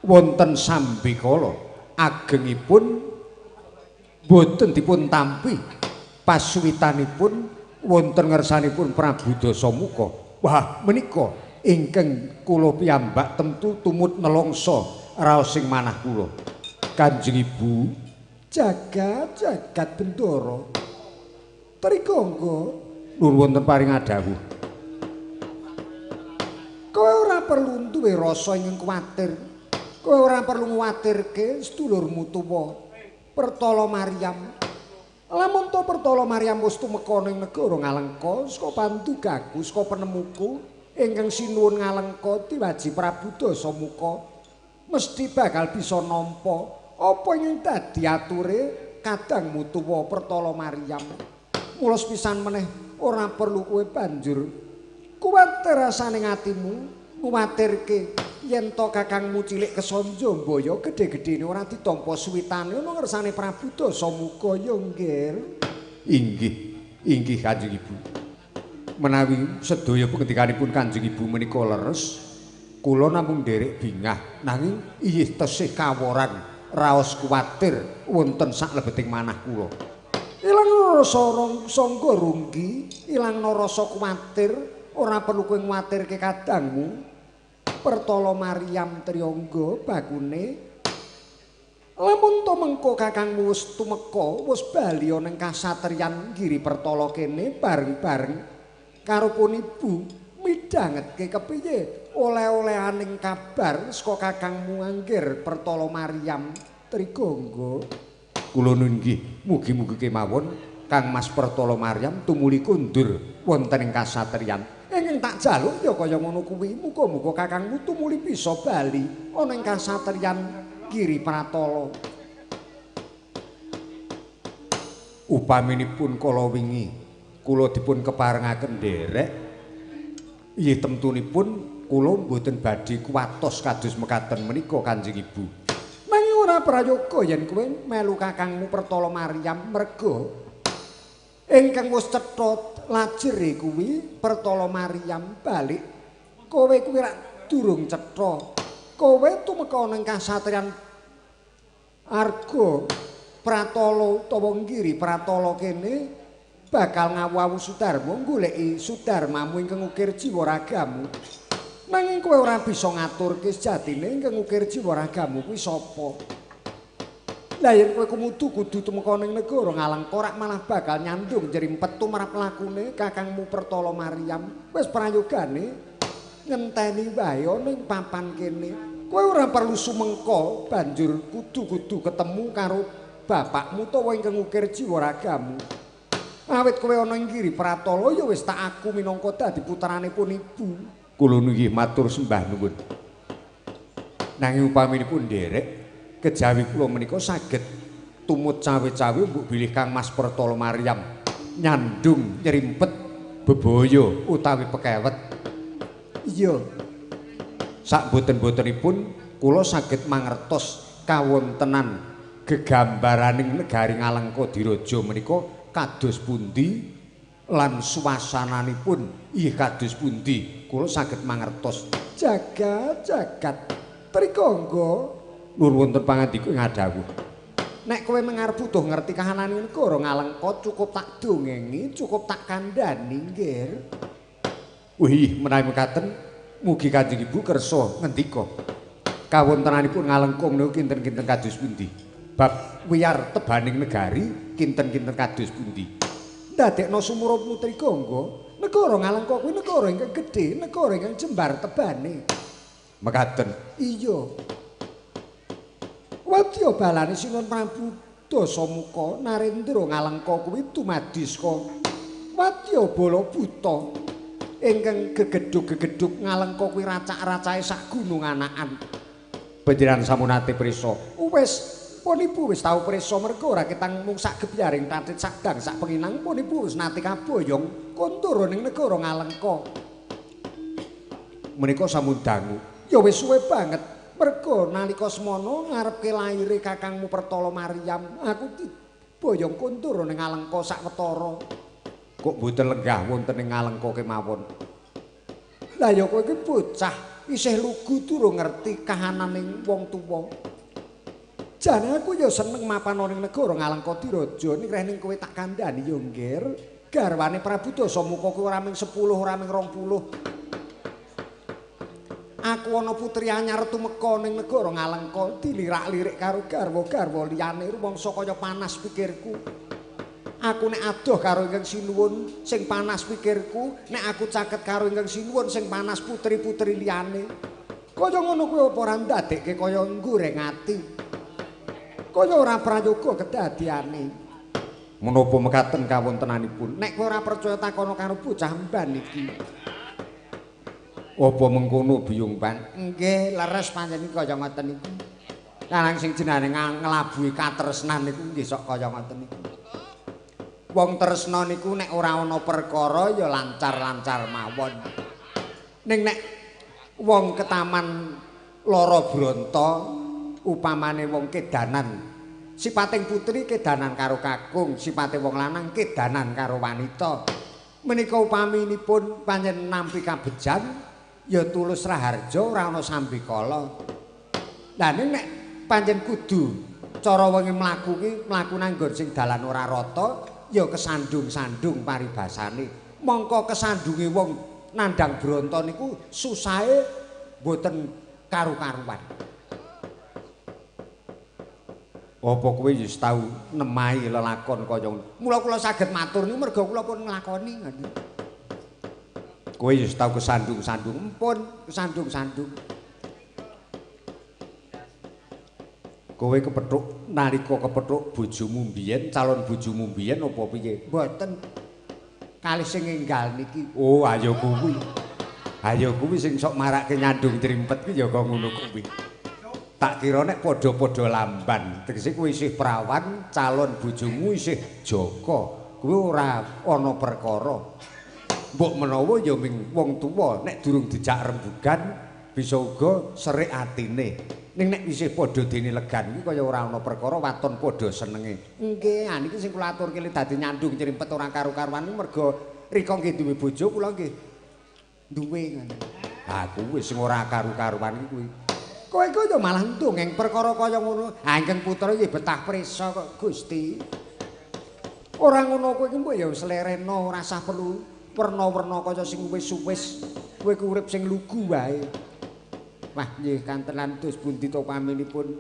wonten sambikala agengipun boten dipun tampi pasuwitanipun wonten ngersanipun Prabu Dasamuka. Wah, menika ingkang kula piyambak tentu tumut nelongso raos sing manah kula. Kanjeng Ibu jagat jagat bendara Trigangga nuwun wonten paring adhawuh. Kowe ora perlu duwe rasa ingkang kuwatir. Kowe ora perlu nguwatirke sedulurmu tuwa Pertala Maryam. Lamun to Pertala Maryam wis tumeka ning negara Ngalengka saka pandugaku saka penemuku ingkang sinuwun Ngalengka diwaji Prabu Dasamuka mesti bakal bisa nampa apa ingkang dadi ature kadangmu tuwa Pertala Maryam. Mula sepisan meneh ora perlu kowe banjur kuwatir rasane atimu nguwatirke yen to kakangmu cilik kesanja mbaya gedhe-gedhene ora ditampa suwitane ana ngersane Prabu Dasamuka ya nggih. Inggih, inggih Kanjeng Ibu. Menawi sedaya pengendikanipun Kanjeng Ibu menika leres, kula namung nderek bingah nanging inggih tesih kaworan raos kuwatir wonten saklebeting manah kula. Ilang rasa sangga runggi, ilang rasa kuwatir, ora perlu kowe nguwatirke kadangmu. Pertala Maryam Triyangga bakune lamun to mengko kakangmu wis tumeka wis bali ana ing kasatriyan Giri Pertala kene bareng-bareng karo pun ibu midhangetke kepiye oleh-olehaning kabar saka kakangmu anggir Pertala Maryam. Trigangga. Kula nuwun nggih, mugi-mugi kemawon Kang Mas Pertala Maryam tumuli kondur wonten ing kasatriyan. Ingkang tak jaluk ya kaya ngono kuwi, muga-muga kakangmu tumuli bisa bali ana ing kasatriyan Giri Pratala. Upaminipun kala wingi kula dipun keparengaken nderek, inggih temtunipun kula mboten badhe kuwatos kados mekaten menika Kanjeng Ibu. Nanging ora prayoga yen kowe melu kakangmu Pertala Maryam, merga ingkang wis cetha lajere kuwi Pertala Maryam balik, kowe kuwi rak durung cetha. Kowe tumeka ning kasatriyan Arga Pratala utawa Giri Pratala kene bakal ngawu-awu Sudarma goleki Sudarmamu ingkang ngukir jiwa ragamu. Nanging kowe ora bisa ngaturke sejatine ingkang ngukir jiwa ragamu kuwi sapa. Lah yen kowe kumudu kudu tumeka ning negara Ngalengka rak malah bakal nyandung jerimpet tumrap lakune kakangmu Pertala Maryam. Wis prayogane ngenteni wae ning papan kene. Kowe ora perlu sumengka banjur kudu-kudu ketemu karo bapakmu utawa ingkang ngukir jiwa ragamu. Awit kowe ana ing Giri Pratala ya wis tak aku minangka dadi putranipun ibu. Kula nggih matur sembah nuwun. Nanging upaminipun nderek kejawi kula menika saged tumut cawe-cawe mbok bilih Kang Mas Pertala Maryam nyandung nyerimpet bebaya utawi pekewet. Iya. Sak boten-botenipun kula saged mangertos kawontenan gegambaraning negari Ngalengka Diraja menika kados pundi lan suasananipun inggih kados pundi kula saged mangertos. Jagat jagat Trigangga nuwun wonten pangandika ing adhawuh. Nek kowe mengarep butuh ngerti kahanane negara Ngalengka cukup tak dongengi, cukup tak kandhani, nggih. Wih, menawi mekaten mugi Kanjeng Ibu kersa ngendika. Kawontenanipun Ngalengka menika kinten-kinten kados pundi? Bab wiyar tebaning negari kinten-kinten kados pundi? Ndadekno sumurupmu Trigangga, negara Ngalengka kuwi negara ingkang gedhe, negara ingkang jembar tebane. Mekaten. Iya. Wadya balane Sinuwun Prabu Dasamuka Narendra Ngalengka kuwi dumadi saka wadya bala buta ingkang gegedhug-gegedhug Ngalengka kuwi racak-racake sak gunung anakan. Panjenengan sampun nate prisa. Wis pun ibu wis tau prisa merga ora ketang mung sak gebyaring tatit sak dang sak penginang pun ibu wis nate kaboyong kondur ning negara Ngalengka. Menika sampun dangu. Ya wis suwe banget. Merga nalika semono ngarepke laire kakangmu Pertala Maryam, aku diboyong kondur ning Ngalengka sawetara. Kok mboten lenggah wonten ing Ngalengka kemawon? Lah ya kowe iki bocah isih lugu durung ngerti kahananing wong tuwa. Jane aku ya seneng mapan ning negara Ngalengka Diraja ning reh ning kowe tak kandhani ya nggir. Garwane Prabu Dasamuka kuwi ora ming 10, ora ming 20. Aku ana putri anyar tumeka ning negara Ngalengka dilirak-lirik karo garwa-garwa liyane rumangsa kaya panas pikirku. Aku nek adoh karo ingkang sinuwun sing panas pikirku, nek aku caket karo ingkang sinuwun sing panas putri-putri liyane. Kaya ngono kuwi apa ora ndadekke kaya nggoreng ati. Kaya ora prayoga kedadiane. Menapa mekaten kawontenanipun? Nek kowe ora percaya takono karo bocah mban iki. Apa mengkono Biyung Pan? Nggih, leres pancen kaya ngoten niku. Lanang sing jenenge nglabuhi katresnan niku nggih sok kaya ngoten niku. Wong tresna niku nek ora ana perkara ya lancar-lancar mawon. Ning nek wong ketaman lara bronto upamane wong kedanan, sipating putri kedanan karo kakung, sipate wong lanang kedanan karo wanita. Menika upaminipun pancen nampi kabejan ya tulus raharja ora ana sambikala. Lah ning nek pancen kudu cara wengi mlaku ki mlaku nang nggon sing dalan ora rata ya kesandung-sandung paribasane. Mongko kesandunge wong nandhang bronto niku susahe mboten karu-karuan. Apa kowe wis tau nemahi lelakon kaya ngono? Mula kula saged matur niku merga kula pun nglakoni ngoten. Kowe wis tau kesandung-sandung? Empun, kesandung-sandung. Kowe kepethuk nalika kepethuk bojomu mbiyen, calon bojomu mbiyen apa piye? Mboten. Kalih sing enggal niki. Oh, ayo kuwi. Ayo kuwi sing sok marake nyandung crimpet ki ya kok ngono kuwi. Tak kira nek padha-padha lamban, tegese kowe isih prawan, calon bojomu isih jaka. Kuwi ora ana perkara. Mbok menawa ya ming wong tuwa nek durung dijak rembugan bisa uga serik atine. Ning nek isih padha dene legan iki kaya ora ana perkara, waton padha senenge. Nggih, ah niki sing kula aturke dadi nyandung crimpet ora karu-karuan mergo rika nggih duwe bojo, kula nggih duwe ngono. Ha kuwi sing ora karu-karuan iki kuwi. Kowe iku ya malah ndongeng perkara kaya ngono. Ha ingkang putra iki betah prisa kok Gusti. Ora ngono kowe iki mbok ya slerena, ora usah perlu werna-werna kaya sing wis-wis. Kowe ku urip sing lugu wae. Wah nggih kantenan dos pundi to paminipun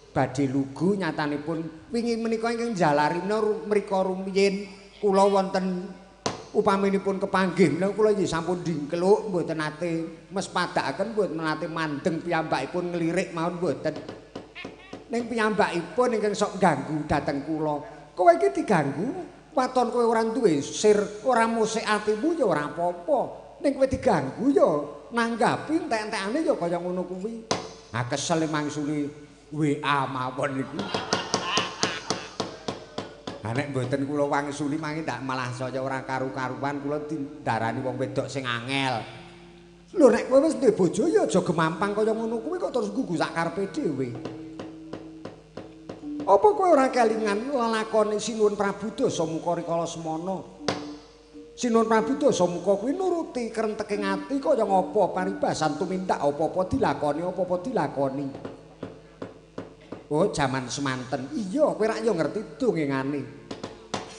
badhe lugu nyatanipun wingi menika ingkang jalarina mriko rumiyin kula wonten upaminipun kepanggih menika kula nggih sampun dingkluk mboten nate mespadakaken, mboten nate mandeng piyambakipun nglirik mawon mboten. Ning piyambakipun ingkang sok ganggu dhateng kula. Kowe iki diganggu waton kowe ora duwe sir, ora musik atimu ya ora apa-apa. Ning kowe diganggu ya nanggapi entek-entekane ya kaya ngono kuwi. Ha kesel mangsuli WA mawon niku. Ha nek mboten kula wangsuli mangke ndak malah saya ora karu-karuan, kula didarani wong wedok sing angel. Lho nek kowe wis duwe bojo ya aja gemampang kaya ngono kuwi kok terus gugu sak karepe dhewe. Apa kowe ora kelingan lelakone Sinuwun Prabu Dasamuka rikala semana? Sinuwun Prabu Dasamuka kuwi nuruti krenteke ati kaya ngapa paribasan tumindak apa-apa dilakoni, apa-apa dilakoni. Oh, jaman semanten. Iya, kowe rak yo ngerti dongengane.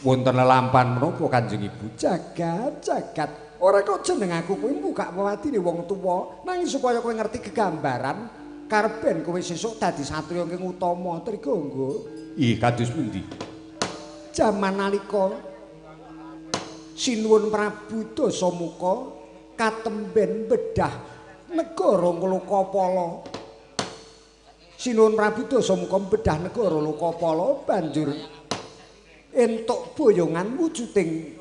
Wonten lelampan menapa Kanjeng Ibu? Jagat, jagat. Ora kok jeneng aku kuwi mbukak wewadine wong tuwa, nanging supaya kowe ngerti gegambaran karben kowe sesuk dadi satriya ingkang utama Trigangga. Ih, kados pundi? Jaman nalika Sinuwun Prabu Dasamuka katemben bedah negara Lokapala. Sinuwun Prabu Dasamuka bedah negara Lokapala banjur entuk boyongan wujuding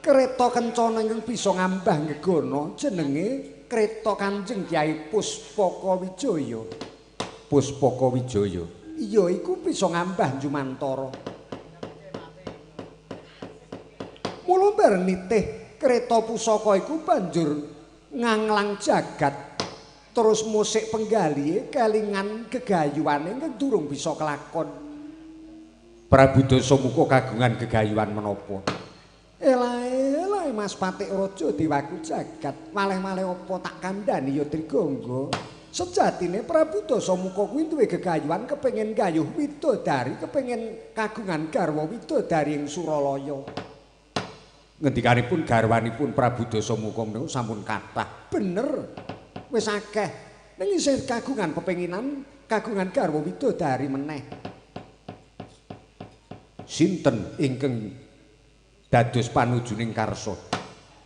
kereta kencana ingkang bisa ngambah gegana jenenge Kreta Kanjeng Kyai Puspaka Wijaya. Puspaka Wijaya. Iya, iku bisa ngambah jumantara. Mula bareng nitih kereta pusaka iku banjur nganglang jagat terus musik penggalihe kelingan gegayuhane ingkang durung bisa kelakon. Prabu Dasamuka kagungan gegayuhan menapa? Elae, elae Mas Patik Raja Dewaku jagat, malih-malih apa tak kandhani ya Trigangga. Sejatine Prabu Dasamuka kuwi duwe gegayuhan kepengin gayuh widodari, kepengin kagungan garwa widodari ing Suralaya. Ngendikanipun garwanipun Prabu Dasamuka menika sampun kathah. Bener. Wis akeh. Ning isih kagungan pepenginan, kagungan garwa widodari meneh. Sinten ingkang dados panujuning karsa?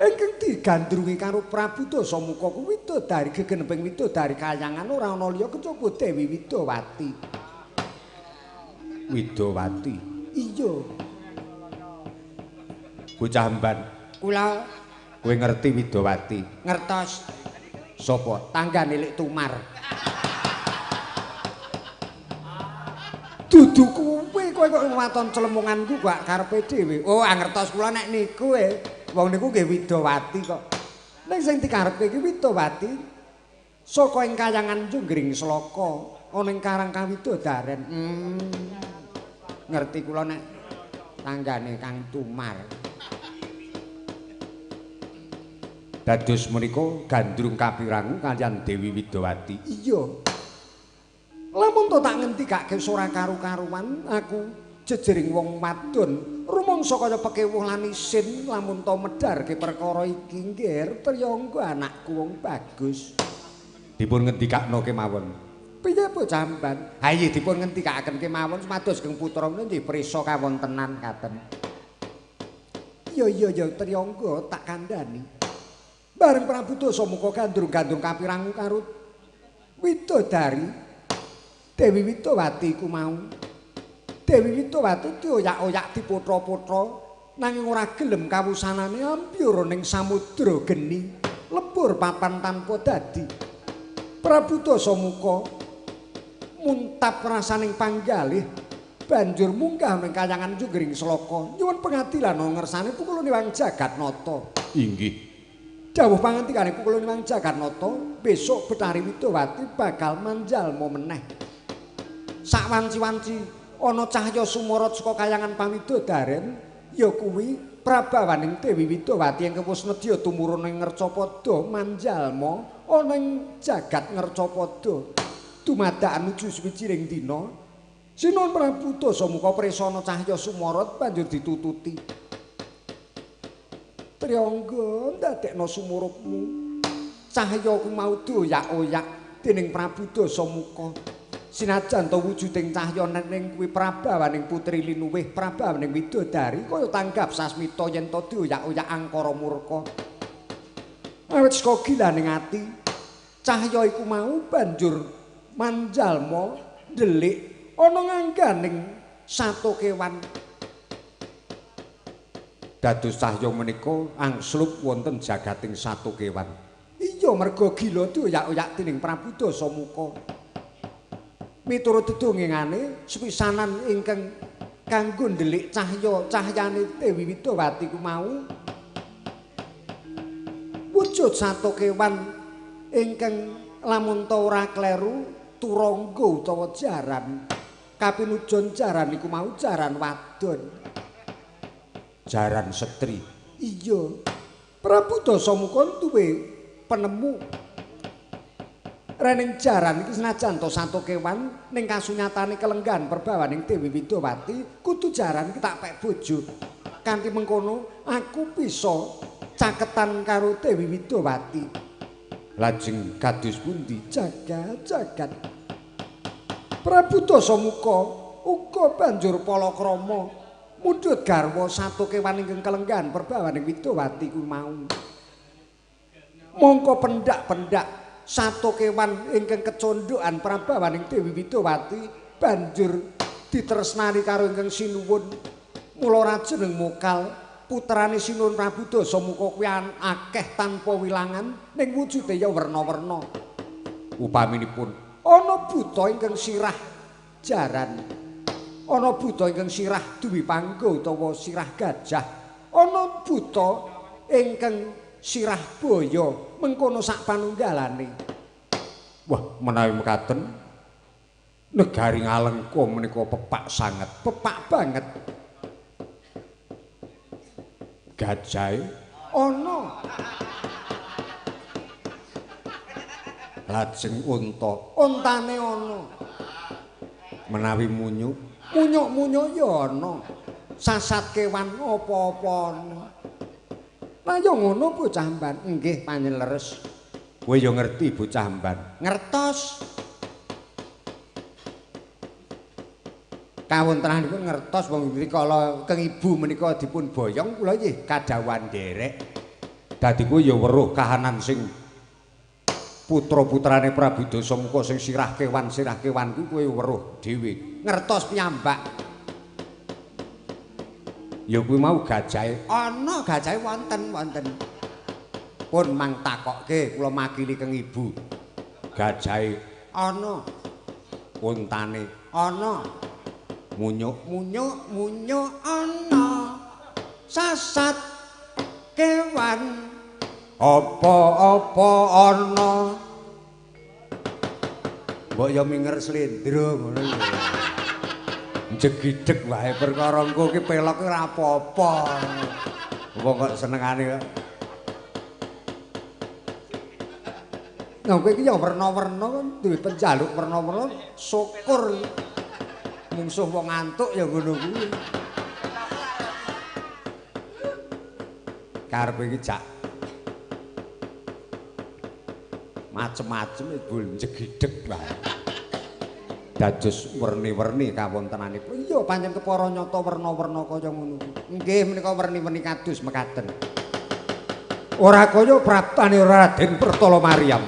Ingkang digandrungi karo Prabu Dasamuka kuwi widodari gegeneping widodari kayangan ora ana liya kejaba Dewi Widowati. Widowati. Iya. Bocah emban. Kula kowe ngerti Widowati? Ngertos. Sapa? Tanggane Lik Tumar. Dudu kuwi kowe kok waton clemunganku kok karepe dhewe. Oh, ngertos kula nek niku e. Wong niku nggih Widowati kok. Ning sing dikarepke iki Widowati saka ing kayangan Junggring Sloka ana ing Karang Kawidodaren. Ngerti kula nek tanggane Kang Tumar. Dados menika gandrung kapirangu kaliyan Dewi Widowati. Iya. Lamun to tak ngendikake ora karu-karuan aku jejering wong wadon rumangsa kaya pekewuh lan isin lamun to medharke perkara iki nggih Triyangga anakku wong bagus. Dipun ngendikakno kemawon. Piye bocah mban? Ha iya dipun ngendikaken kemawon supados Geng Putra menika nggih prisa kawontenan katen. Iya iya ya Triyangga tak kandhani. Bareng Prabu Dasamuka gandrung-gandrung kapirangu karo widodari Dewi Widowati iku mau. Dewi Widowati dioyak-oyak diputra-putra nanging ora gelem kawusanane ambyur ning samudra geni lebur papan tanpa dadi. Prabu Dasamuka muntap rasaning panggalih banjur munggah ning kayangan Junggring Sloka nyuwun pengadilan ngersane Pukuluniwang Jagatnata. Inggih. Dawuh pangantikane Pukuluniwang Jagatnata, besok Bathari Widowati bakal manjalma meneh. Sakwanci-wanci ana cahya sumorot saka kayangan pamidodaren, ya kuwi prabawaning Dewi Widowati ingkang wis nedya tumurun ing Ngercapada manjalma ana ing jagat Ngercapada. Dumadakan nuju suwijining dina, Sinuwun Prabu Dasamuka presana cahya sumorot banjur ditututi. Triyangga ndadekno sumurupmu. Cahya ku mau dioyak-oyak dening Prabu Dasamuka. Sinajan ta wujuding cahya ning kuwi prabawaning putri linuwih prabawaning widodari kaya tanggap sasmita yen ta dioyak-oyak angkara murka. Awit saka gilaning ati, cahya iku mau banjur manjalma ndelik ana ngangganing sato kewan. Dados cahya menika angslup wonten jagating sato kewan. Iya, merga gila dioyak-oyak dening Prabu Dasamuka. Miturut dedongengane sepisanan ingkang kanggo ndelik cahya cahyane Dewi Widowati ku mau wujud sato kewan ingkang lamun ta ora kleru turangga utawa jaran. Kapinujon jaran iku mau jaran wadon. Jaran setri. Iya. Prabu Dasamuka duwe penemu. Rening jaran iki senajan ta sato kewan ning kasunyatane kelenggan perbawaning Dewi Widowati kudu jaran iki tak pek bojo. Kanthi mengkono aku bisa caketan karo Dewi Widowati. Lajeng kados pundi? Jagat-jagat. Prabu Dasamuka uga banjur palakrama mundhut garwa sato kewan ingkang kelenggan perbawaning Widowati kuwi mau. Mongko pendak-pendak sato kewan ingkang kecondhokan prabawaning Dewi Widowati banjur ditresnani karo ingkang sinuwun. Mula rajeneng mokal putrane Sinuwun Prabu Dasamuka kuwi akeh tanpa wilangan ning wujude ya werna-werna. Upaminipun ana buta ingkang sirah jaran, ana buta ingkang sirah dwipangga utawa sirah gajah, ana buta ingkang sirah baya, mengkono sak panunggalane. Wah, menawi mekaten negari Ngalengka menika pepak sanget, pepak banget. Gajahe ana, lajeng unta, untane ana. Menawi munyuk, munyuk-munyuk ya ana. Sasat kewan apa-apa ana. Lah ya ngono bocah mban. Nggih panjen leres. Kowe ya ngerti bocah mban. Ngertos. Kawontenanipun ngertos wong rikala keng ibu menika dipun boyong kula nggih kadhawuhan nderek. Dadi kowe ya weruh kahanan sing putra-putrane Prabu Dasamuka sing sirah kewan kuwi kowe weruh dhewe. Ngertos piyambak. Ya kuwi mau gajahe. Ana gajahe wonten-wonten. Pun mang takokke kula makili keng ibu. Gajahe ana, untane ana, munyuk, munyuk, munyuk ana. Sasat kewan apa-apa ana. Mbok ya minger slendro ngono lho. Jegideg wae perkara engko ki pelok ora apa-apa. Wong kok senengane kok. Nah kowe iki ya werna-werna duwe penjaluk werna-werna, syukur. Mungsuh wong ngantuk ya ngono kuwi. Karepe iki jak macem-macem ibul jegideg wae. Dados werni-werni kawontenanipun. Iya pancen kepara nyata werna-werna kaya ngono kuwi. Nggih menika werni-werni kados mekaten. Ora kaya praptane Raden Pertala Maryam.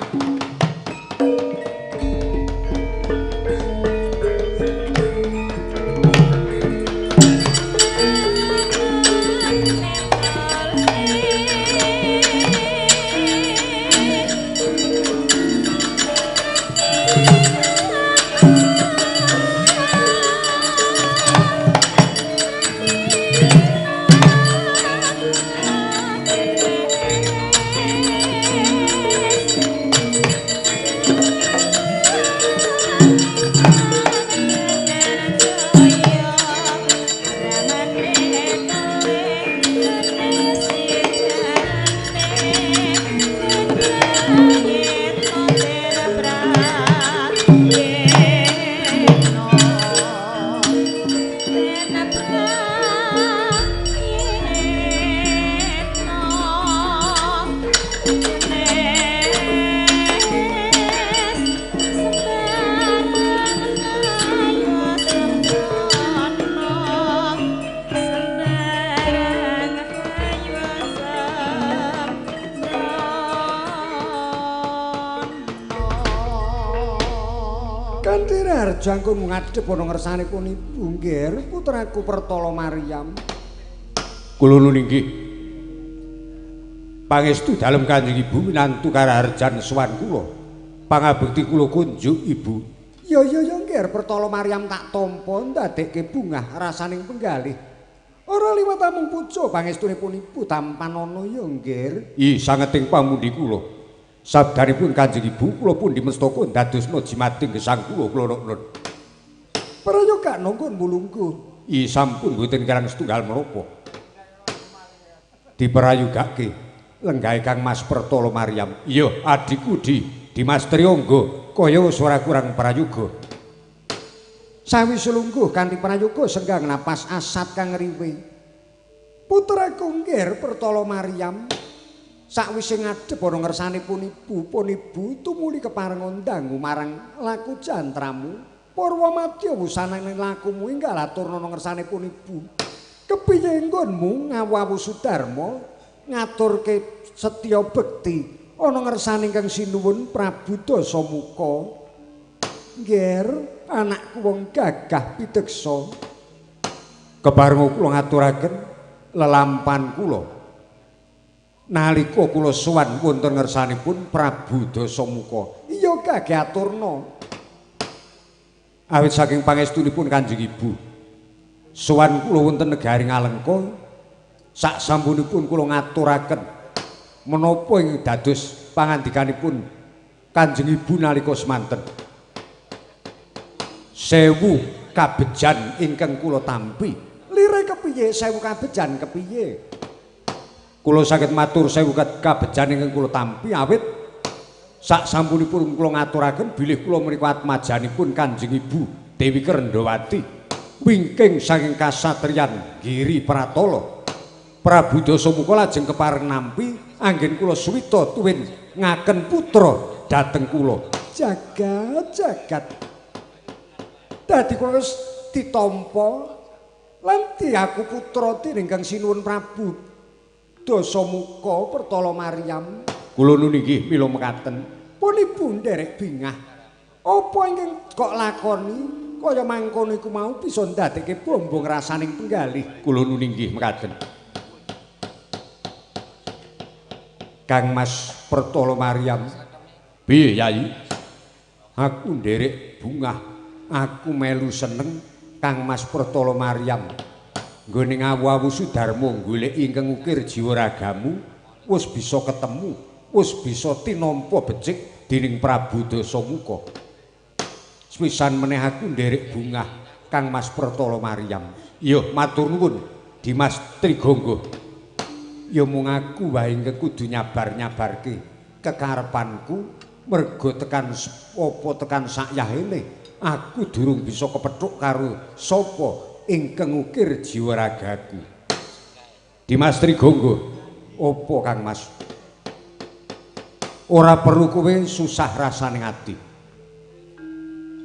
Jangkung ngadhep ana ngersanipun ibu nggih putraku Pertala Maryam. Kula nuwun inggih. Pangestu dalem Kanjeng Ibu minantu karaharjan sowan kula. Pangabekti kula kunjuk Ibu. Ya ya ya nggih Pertala Maryam tak tampa ndadekke bungah rasaning penggalih. Ora liwat amung puja pangestunipun ibu tampanana ya nggih. Ih sangeting pamundi kula. Sabdanipun Kanjeng Ibu kula pundi mestaka ndadosna jimating gesang kula kula nuwun. Prayoga nanggon mulungguh. I sampun boten kirang setunggal menapa. Diprayogake lenggahe Kang Mas Pertala Maryam. Iya, adhiku Di Dimas Triyangga kaya wis ora kurang prayoga. Sawise lungguh kanthi prayoga senggang napas asat kang ngriwe. Putraku nggih Pertala Maryam. Sakwise ngadhep ana ngersanipun ibu, pun ibu tumuli kepareng ndangu marang laku jantramu. Purwa madya wusanane lakumu enggal aturna ngersanipun ibu. Kepiye nggonmu ngawu-awu Sudarma ngaturke setya bekti ana ngersane ingkang sinuwun Prabu Dasamuka. Ngger, anakku wong gagah pideksa. Kepareng kula ngaturaken lelampan kula. Nalika kula sowan wonten ngersanipun Prabu Dasamuka. Iya gage aturna. Awit saking pangestunipun Kanjeng Ibu. Sowan kula wonten negari Ngalengka. Sak sampunipun kula ngaturaken menapa ing dados pangandikanipun Kanjeng Ibu nalika semanten. 1000 kabejan ingkang kula tampi. Lire kepiye 1000 kabejan kepiye? Kula saged matur 1000 kabejan ingkang kula tampi awit sak sampunipun kula ngaturaken bilih kula menika atmajanipun Kanjeng Ibu Dewi Kerndawati wingking saking kasatriyan Giri Pratala. Prabu Dasamuka lajeng kepareng nampi anggen kula suwita tuwin ngaken putra dhateng kula. Jagat jagat. Dadi kula wis ditampa lan diaku putra dening Kang Sinuwun Prabu Dasamuka Pertala Maryam. Kula nuwun inggih mila mekaten. Pun ibu nderek bingah. Apa ingkang kok lakoni kaya mangkono iku mau bisa ndadekke bombong rasaning penggalih. Kula nuwun inggih mekaten. Kang Mas Pertala Maryam. Piye Yai? Aku nderek bungah. Aku melu seneng Kang Mas Pertala Maryam. Nggone ngawu-awu Sudarma goleki ingkang ukir jiwa ragamu wis bisa ketemu, wis bisa tinampa becik dening Prabu Dasamuka. Sepisan meneh aku nderek bungah Kang Mas Pertala Maryam. Iya, matur nuwun Dimas Trigangga. Ya mung aku wae ingkang kudu nyabar-nyabarke kekarepanku merga tekan apa tekan sakyahene aku durung bisa kepethuk karo sapa ingkang ngukir jiwa ragaku. Dimas Trigangga, opo Kang Mas? Ora perlu kowe susah rasane ati.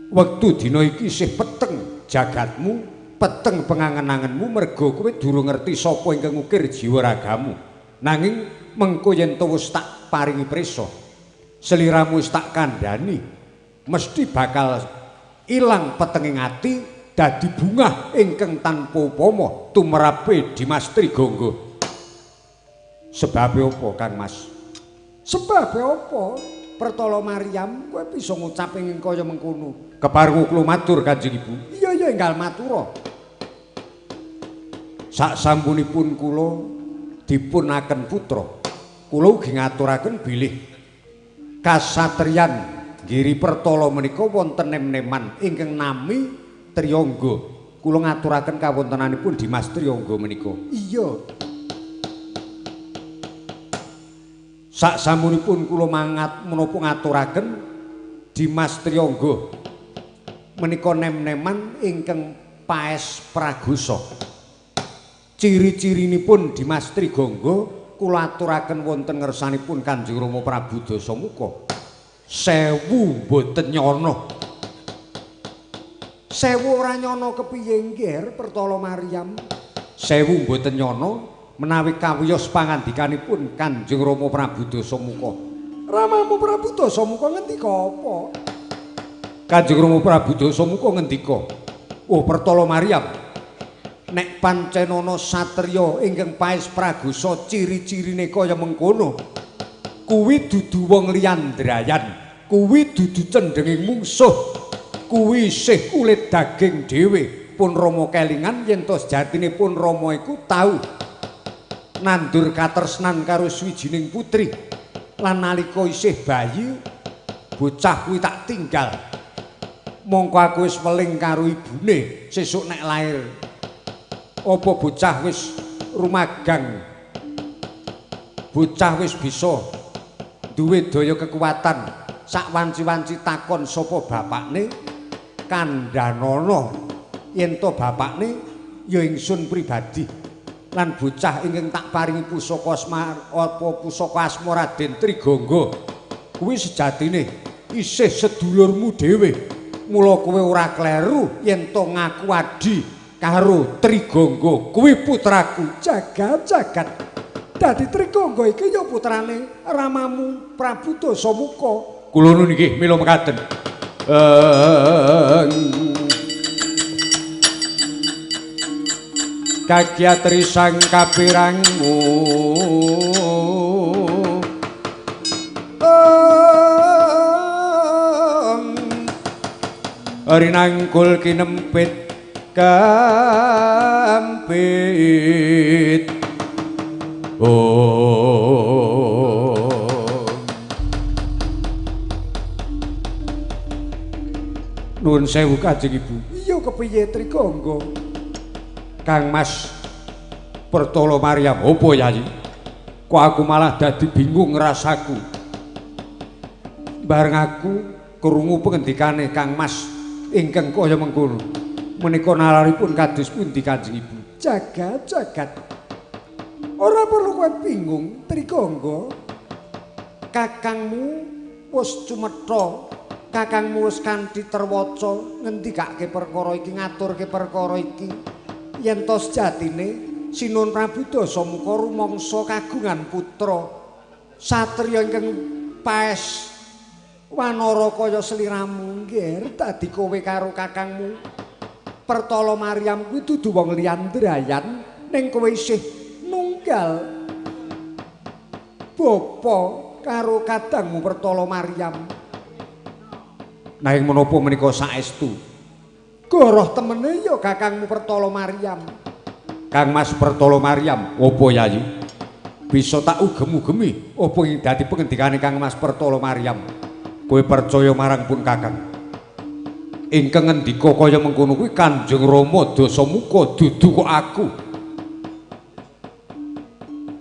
Wektu dina iki isih peteng jagatmu, peteng pengangen-angenmu merga kowe durung ngerti sapa ingkang ngukir jiwa ragamu. Nanging mengko yen to wis tak paringi prisa, seliramu wis tak kandhani, mesti bakal ilang petenging ati dadi bungah ingkang tanpa upama tumrape Dimas Trigangga. Sebabe apa Kang Mas? Sebabe apa? Pertala Maryam kowe bisa ngucap ing kaya mengkono. Kepareng kula matur Kanjeng Ibu. Iya iya enggal matura. Sak sampunipun kula dipunaken putra, kula ugi ngaturaken bilih kasatriyan Giri Pertala menika wonten nem-neman ingkang nami Triyangga. Kula ngaturaken kawontenanipun Dimas Triyangga menika. Iya. Sak sampunipun kula mangat menapa ngaturaken Dimas Triyangga menika nem-neman ingkang paes pragosa. Ciri-cirinipun Dimas Trigangga kula aturaken wonten ngersanipun Kanjeng Rama Prabu Dasamuka. Sewu mboten nyono. Sewu ora nyono kepiye nggih Pertala Maryam? Sewu mboten nyono menawi kawiyos pangandikanipun Kanjeng Rama Prabu Dasamuka. Ramamu Prabu Dasamuka ngendika apa? Kanjeng Rama Prabu Dasamuka ngendika, "Oh Pertala Maryam, nek pancen ana satriya ingkang paes pragosa ciri-cirine kaya mengkono, kuwi dudu wong liyan drayan, kuwi dudu cendhenging mungsuh, kuwi isih kulit daging dhewe." Pun Rama kelingan yen to sejatine pun Rama iku tau nandur katresnan karo swijining putri, lan nalika isih bayi bocah kuwi tak tinggal. Mongko aku wis weling karo ibune sesuk nek lair. Apa bocah wis rumagang, bocah wis bisa duwe daya kekuatan, sak wanci-wanci takon sapa bapakne, kandhanono yen to bapakne ya ingsun pribadi, lan bocah ingkang tak paringi pusaka apa pusaka asma Raden Trigangga kuwi sejatine isih sedulurmu dhewe. Mula kowe ora kleru yen to ngaku adi karo Trigangga kuwi putraku. Jagat-jagat dadi Trigangga iki ya putrane ramamu Prabu Dasamuka. Kula nuwun nggih mila mekaten. Kagyatri sang kapirangu rinangkul kinempit kampit. Oh, nuwun sewu Kanjeng Ibu. Iya kepiye Trigangga? Kang Mas Pertala Maryam, opo Yayi? Kok aku malah dadi bingung rasaku. Bareng aku krungu pengendikane Kang Mas ingkang kaya mengkono. Menika nalaripun kados pundi Kanjeng Ibu? Jagat-jagat. Ora perlu kowe bingung, Trigangga. Kakangmu wis cumetha, kakangmu wis kanthi terwaca ngendikake perkara iki, ngaturke perkara iki. Yen to sejatine Sinuhun Prabu Dasamuka rumangsa kagungan putra satriya ingkang paes wanara kaya sliramu nggih, dadi kowe karo kakangmu Pertala Maryam kuwi dudu wong liyan drayan, ning kowe isih nunggal bapa karo kadangmu Pertala Maryam. Nanging menapa menika saestu? Goroh temene ya kakangmu Pertala Maryam. Kang Mas Pertala Maryam, apa Yayi? Bisa tak ugem-ugemi apa ing dadi pengendikane Kang Mas Pertala Maryam? Kowe percaya marang pun kakang. Ingkang ngendika kaya mengkono kuwi Kanjeng Rama Dasamuka, dudu kok aku.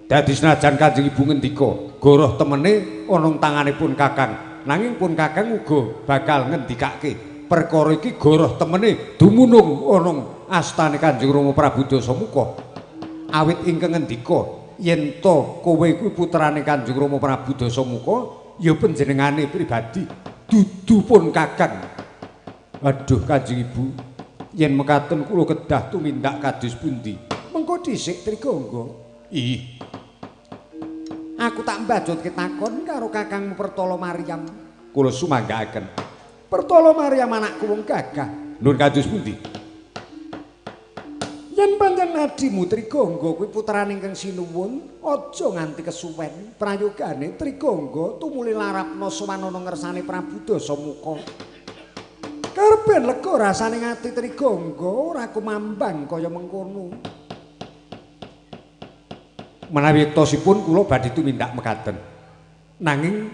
Dadi senajan Kanjeng Ibu ngendika, goroh temene ana tangane pun kakang. Nanging pun kakang uga bakal ngendikake perkara iki goroh temene dumunung ana astane Kanjeng Rama Prabu Dasamuka. Awit ingkang ngendika yen to kowe kuwi putrane Kanjeng Rama Prabu Dasamuka ya panjenengane pribadi, dudu pun kakang. Aduh Kanjeng Ibu, yen mekaten kula kedah tumindak kados pundi? Mengko dhisik Trigangga. Ih. Aku tak mbajutke takon karo kakangmu Pertala Maryam. Kula sumanggaaken. Pertala Maryam anakku wong gagah. Nun kados pundi? Yen pancen adimu Trigangga kuwi putrane ingkang sinuwun, aja nganti kesuwen. Prayogane Trigangga tumuli larapna sowan ana ngersane Prabu Dasamuka. Karepen lega rasane ati Trigangga ora kumambang kaya mengkono. Menawi yektosipun kula badhe tumindak mekaten. Nanging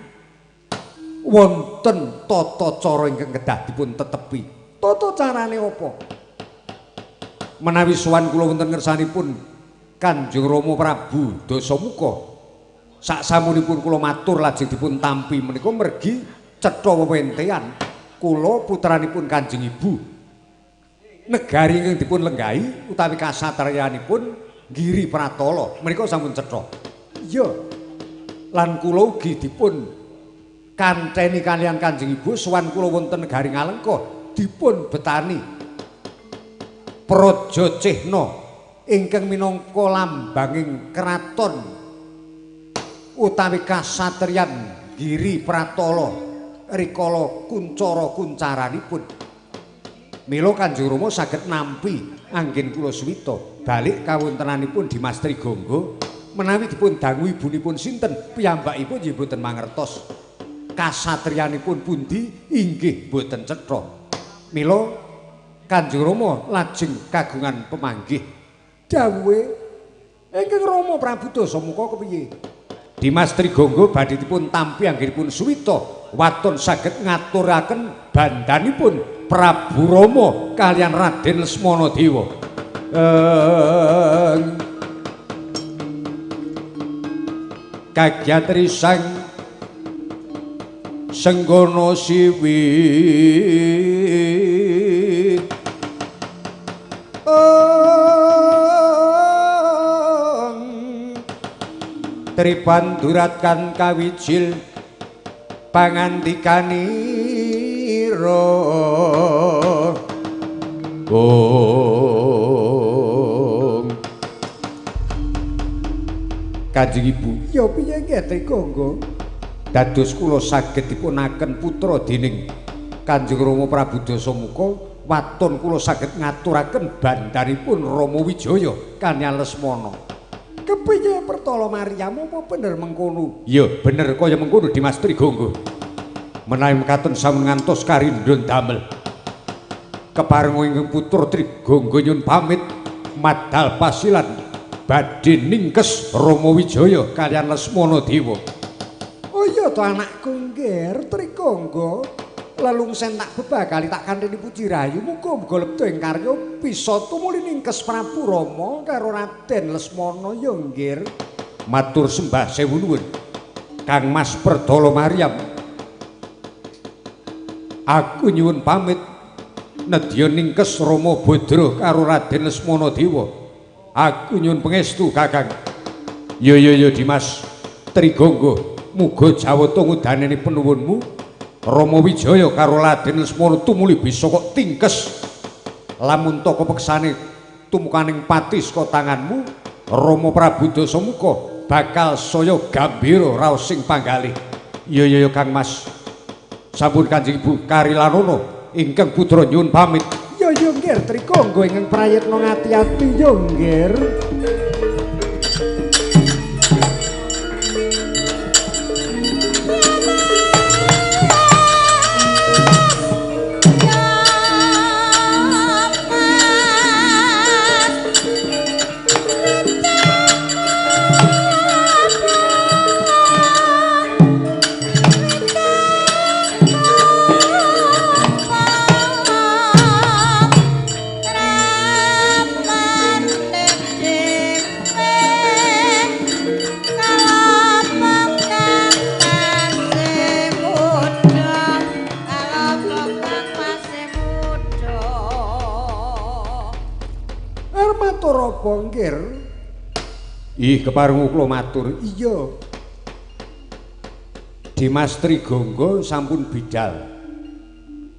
wonten tata cara ingkang kedah dipun tetepi. Tata carane apa? Menawi sowan kula wonten ngersanipun Kanjeng Rama Prabu Dasamuka, sak samunipun kula matur lajeng dipun tampi menika mergi cetha wewentean kula putranipun Kanjeng Ibu. Negari ingkang dipun lenggahi utawi kasatriyanipun Giri Pratala menika sampun cetha. Iya. Lan kula ugi dipun kantheni kaliyan Kanjeng Ibu sowan kula wonten negari Ngalengka dipun betani Praja Cehna ingkang minangka lambanging kraton utawi kasatriyan Giri Pratala rikala kuncara kuncaranipun. Mila Kanjeng Rama saged nampi anggen kula suwita balik kawontenanipun Dimas Trigangga menawi dipun dangu ibunipun sinten piyambakipun nggih boten mangertos kasatriyanipun pundi inggih boten cetha. Mila Kanjeng Rama lajeng kagungan pemanggih dawuhe ingkang Rama Prabu Dasamuka kepiye? Dimas Trigangga badhe dipun tampi anggenipun suwita waton saged ngaturaken bandanipun Prabu Rama kaliyan Raden Lesmana Dewa. Kagyatri sang Senggana Siwi Tripandurat kan kawijil pangandikanira. Ong Kanjeng Ibu, ya piye nggih Trigangga? Dados kula saged dipunaken putra dening Kanjeng Rama Prabu Dasamuka, waton kula saged ngaturaken bandaripun Rama Wijaya kaliyan Lesmana. Kepiye Pertala Maryam apa bener mengkono? Ya bener kaya mengkono Dimas Trigangga. Menawi mekaten sampun ngantos karindun damel. Kepareng ingkang putra Trigangga nyuwun pamit madal pasilan badhe ningkes Rama Wijaya kaliyan Lesmana Dewa. Oh iya to anakku nggih Trigangga. Lelungsen tak bebakali tak kantheni puji rahayu muga-muga lebda ing karya bisa tumuli ningkes Prabu Rama karo Raden Lesmana ya nggih. Matur sembah sewu nuwun Kang Mas Pertala Maryam. Aku nyuwun pamit nedya ningkes Rama Badra karo Raden Lesmana Dewa. Aku nyuwun pangestu Kakang. Ya ya ya Dimas Trigangga, muga jawata ngudaneni penuwunmu. Rama Wijaya karo Raden Lesmana tumuli bisa kok tingkes. Lamun ta kepeksane tumukaning pati saka tanganmu, Rama Prabu Dasamuka bakal saya gambira raos sing panggalih. Ya ya ya Kang Mas. Sampun Kanjeng Ibu Karilanana ingkang putra nyuwun pamit. Ya ya nggih Trigangga ingkang prayitna ngati-ati ya nggih. Nggir. Ih kepareng kula matur. Iya. Dimas Trigangga sampun bidal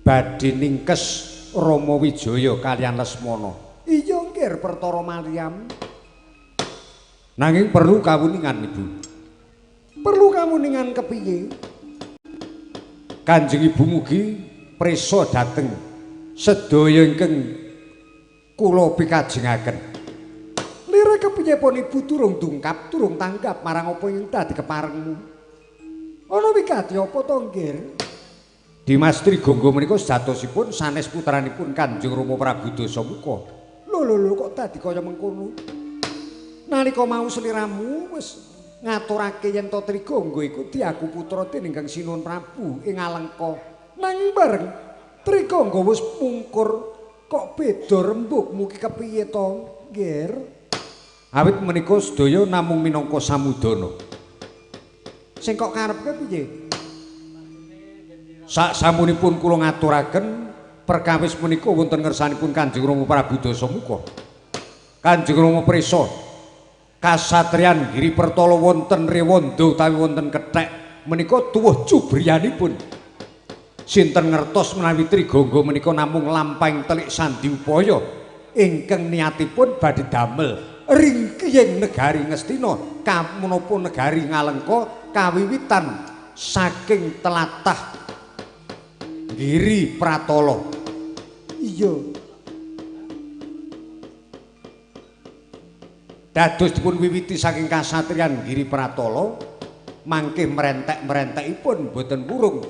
badhe ningkes Rama Wijaya kaliyan Lesmana. Iya nggir Pertara Maryam. Nanging perlu kawuningan Ibu. Perlu kawuningan kepiye? Kanjeng Ibu mugi prisa dhateng sedaya ingkang kula pikajengaken. Lire kepiye pun Ibu durung dungkap, durung tanggap marang apa ing dadi keparengmu. Ana wigati apa to nggir? Dimas Trigangga menika sejatosipun sanes putranipun Kanjeng Rama Prabu Dasamuka. Lho lho lho kok dadi kaya mengkono? Nalika mau sliramu wis ngaturake yen to Trigangga iku diaku putra dening Kang Sinuwun Prabu ing Alengka. Nanging bareng Trigangga wis mungkur kok beda rembugmu ki kepiye to nggir? Awit menika sedaya namung minangka samudana. Sing kok karepke piye? Sak samunipun kula ngaturaken Perkawis menika wonten ngersanipun Kanjeng Rama Prabu Dasamuka. Kanjeng Rama prisa kasatriyan Giri Pertala wonten Rewanda utawi wonten kethek menika tuwuh cubriyanipun. Sinten ngertos menawi Trigangga menika namung lampahing telik sandi upaya ingkang niatipun badhe damel ringkiying negari Ngastina kamunapa negari Ngalengka kawiwitan saking tlatah Giri Pratala. Iya. Dados dipun wiwiti saking kasatriyan Giri Pratala mangke merentek-merentekipun boten purung.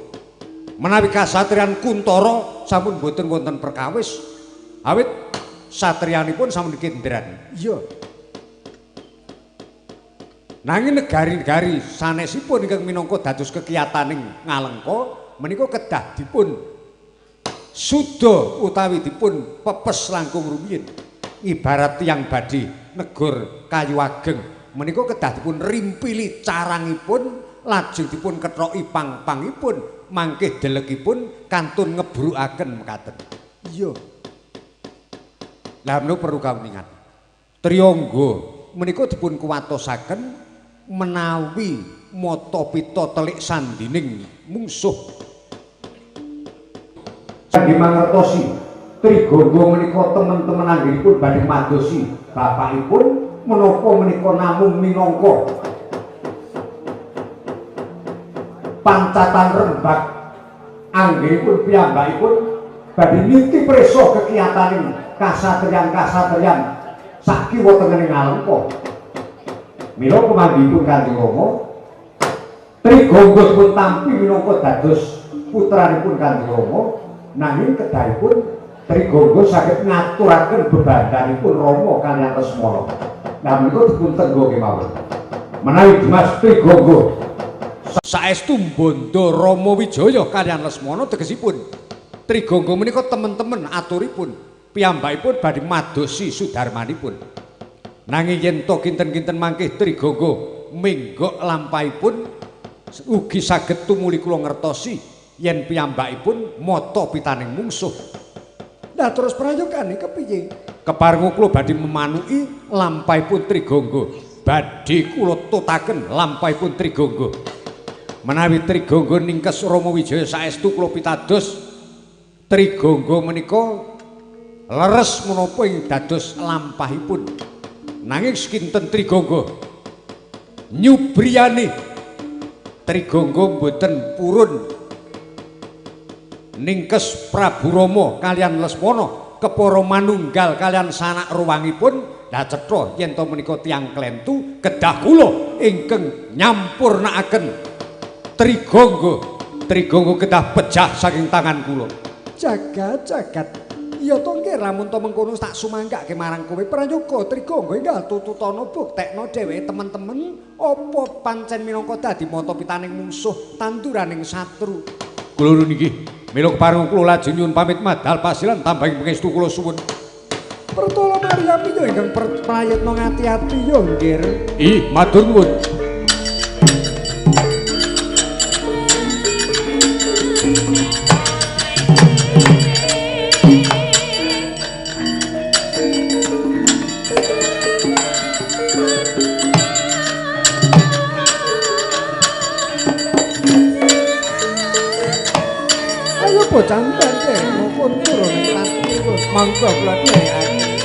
Menawi kasatriyan Kuntara sampun boten wonten perkawis. Awit satriyanipun sampun kendran. Iya. Nanging negari-negari sanesipun ingkang minangka dados kekiyataning Ngalengka menika kedah dipun suda utawi dipun pepes langkung rumiyin. Ibarat tiyang badhe negur kayu ageng menika kedah dipun rimpili carangipun lajeng dipun kethoki pang-pangipun mangke delekipun kantun ngebrukaken mekaten. Iya. Lah menika perlu kawuningan. Triyangga menika dipun kuwatosaken menawi mata pita telik sandining mungsuh. Sandi mangertosi Trigangga menika temen-temen anggenipun badhe madosi bapakipun menapa menika namung minangka pancatan rembag anggenipun piyambakipun badhe niti prisa kekiyataning kasatriyan-kasatriyan sakiwa tengening Ngalengka. Mila pemanggihipun Kanjeng Rama Trigangga dipun tampi minangka dados putranipun Kanjeng Rama, nanging kedahipun Trigangga saged ngaturaken bebandanipun Rama kaliyan Lesmana. Nah menika dipun tengga kemawon. Menawi Dimas Trigangga saestu mbandha Rama Wijaya kaliyan Lesmana tegesipun Trigangga menika temen-temen aturipun piyambakipun badhe madosi sudarmanipun. Nanging yen to kinten-kinten mangke Trigangga minggok lampahipun ugi saged tumuli kula ngertosi yen piyambakipun mata pitaning mungsuh. Lah terus prayogane kepiye? Keparenga kula badhe memanuki lampahipun Trigangga. Badhe kula tutaken lampahipun Trigangga. Menawi Trigangga ningkes Rama Wijaya saestu kula pitados Trigangga menika leres menapa ing dados lampahipun. Nanging sekinten Trigangga nyubriyane Trigangga mboten purun ningkes Prabu Rama kaliyan Lesmana kepara manunggal kaliyan sanak ruwangipun. Lah cetha yen to menika tiyang klentu kedah kula ingkang nyampurnakaken Trigangga. Trigangga kedah pejah saking tangan kula. Jagat jagat. Iya to nggih lamun to mengkono tak sumanggake marang kowe prayoga Trigangga enggal tututana buktekno dheweke temen-temen apa pancen minangka dadi mata pitaning mungsuh tanduraning satru. Kula nuwun inggih. Mila kepareng kula lajeng nyuwun pamit madal pasilan tambahing pangestu kula suwun. Pertala Maryam ya ingkang prayitna ngati-ati ya nggih. Ih, matur nuwun. Bocah entek mongko turun monggo kula dhewean.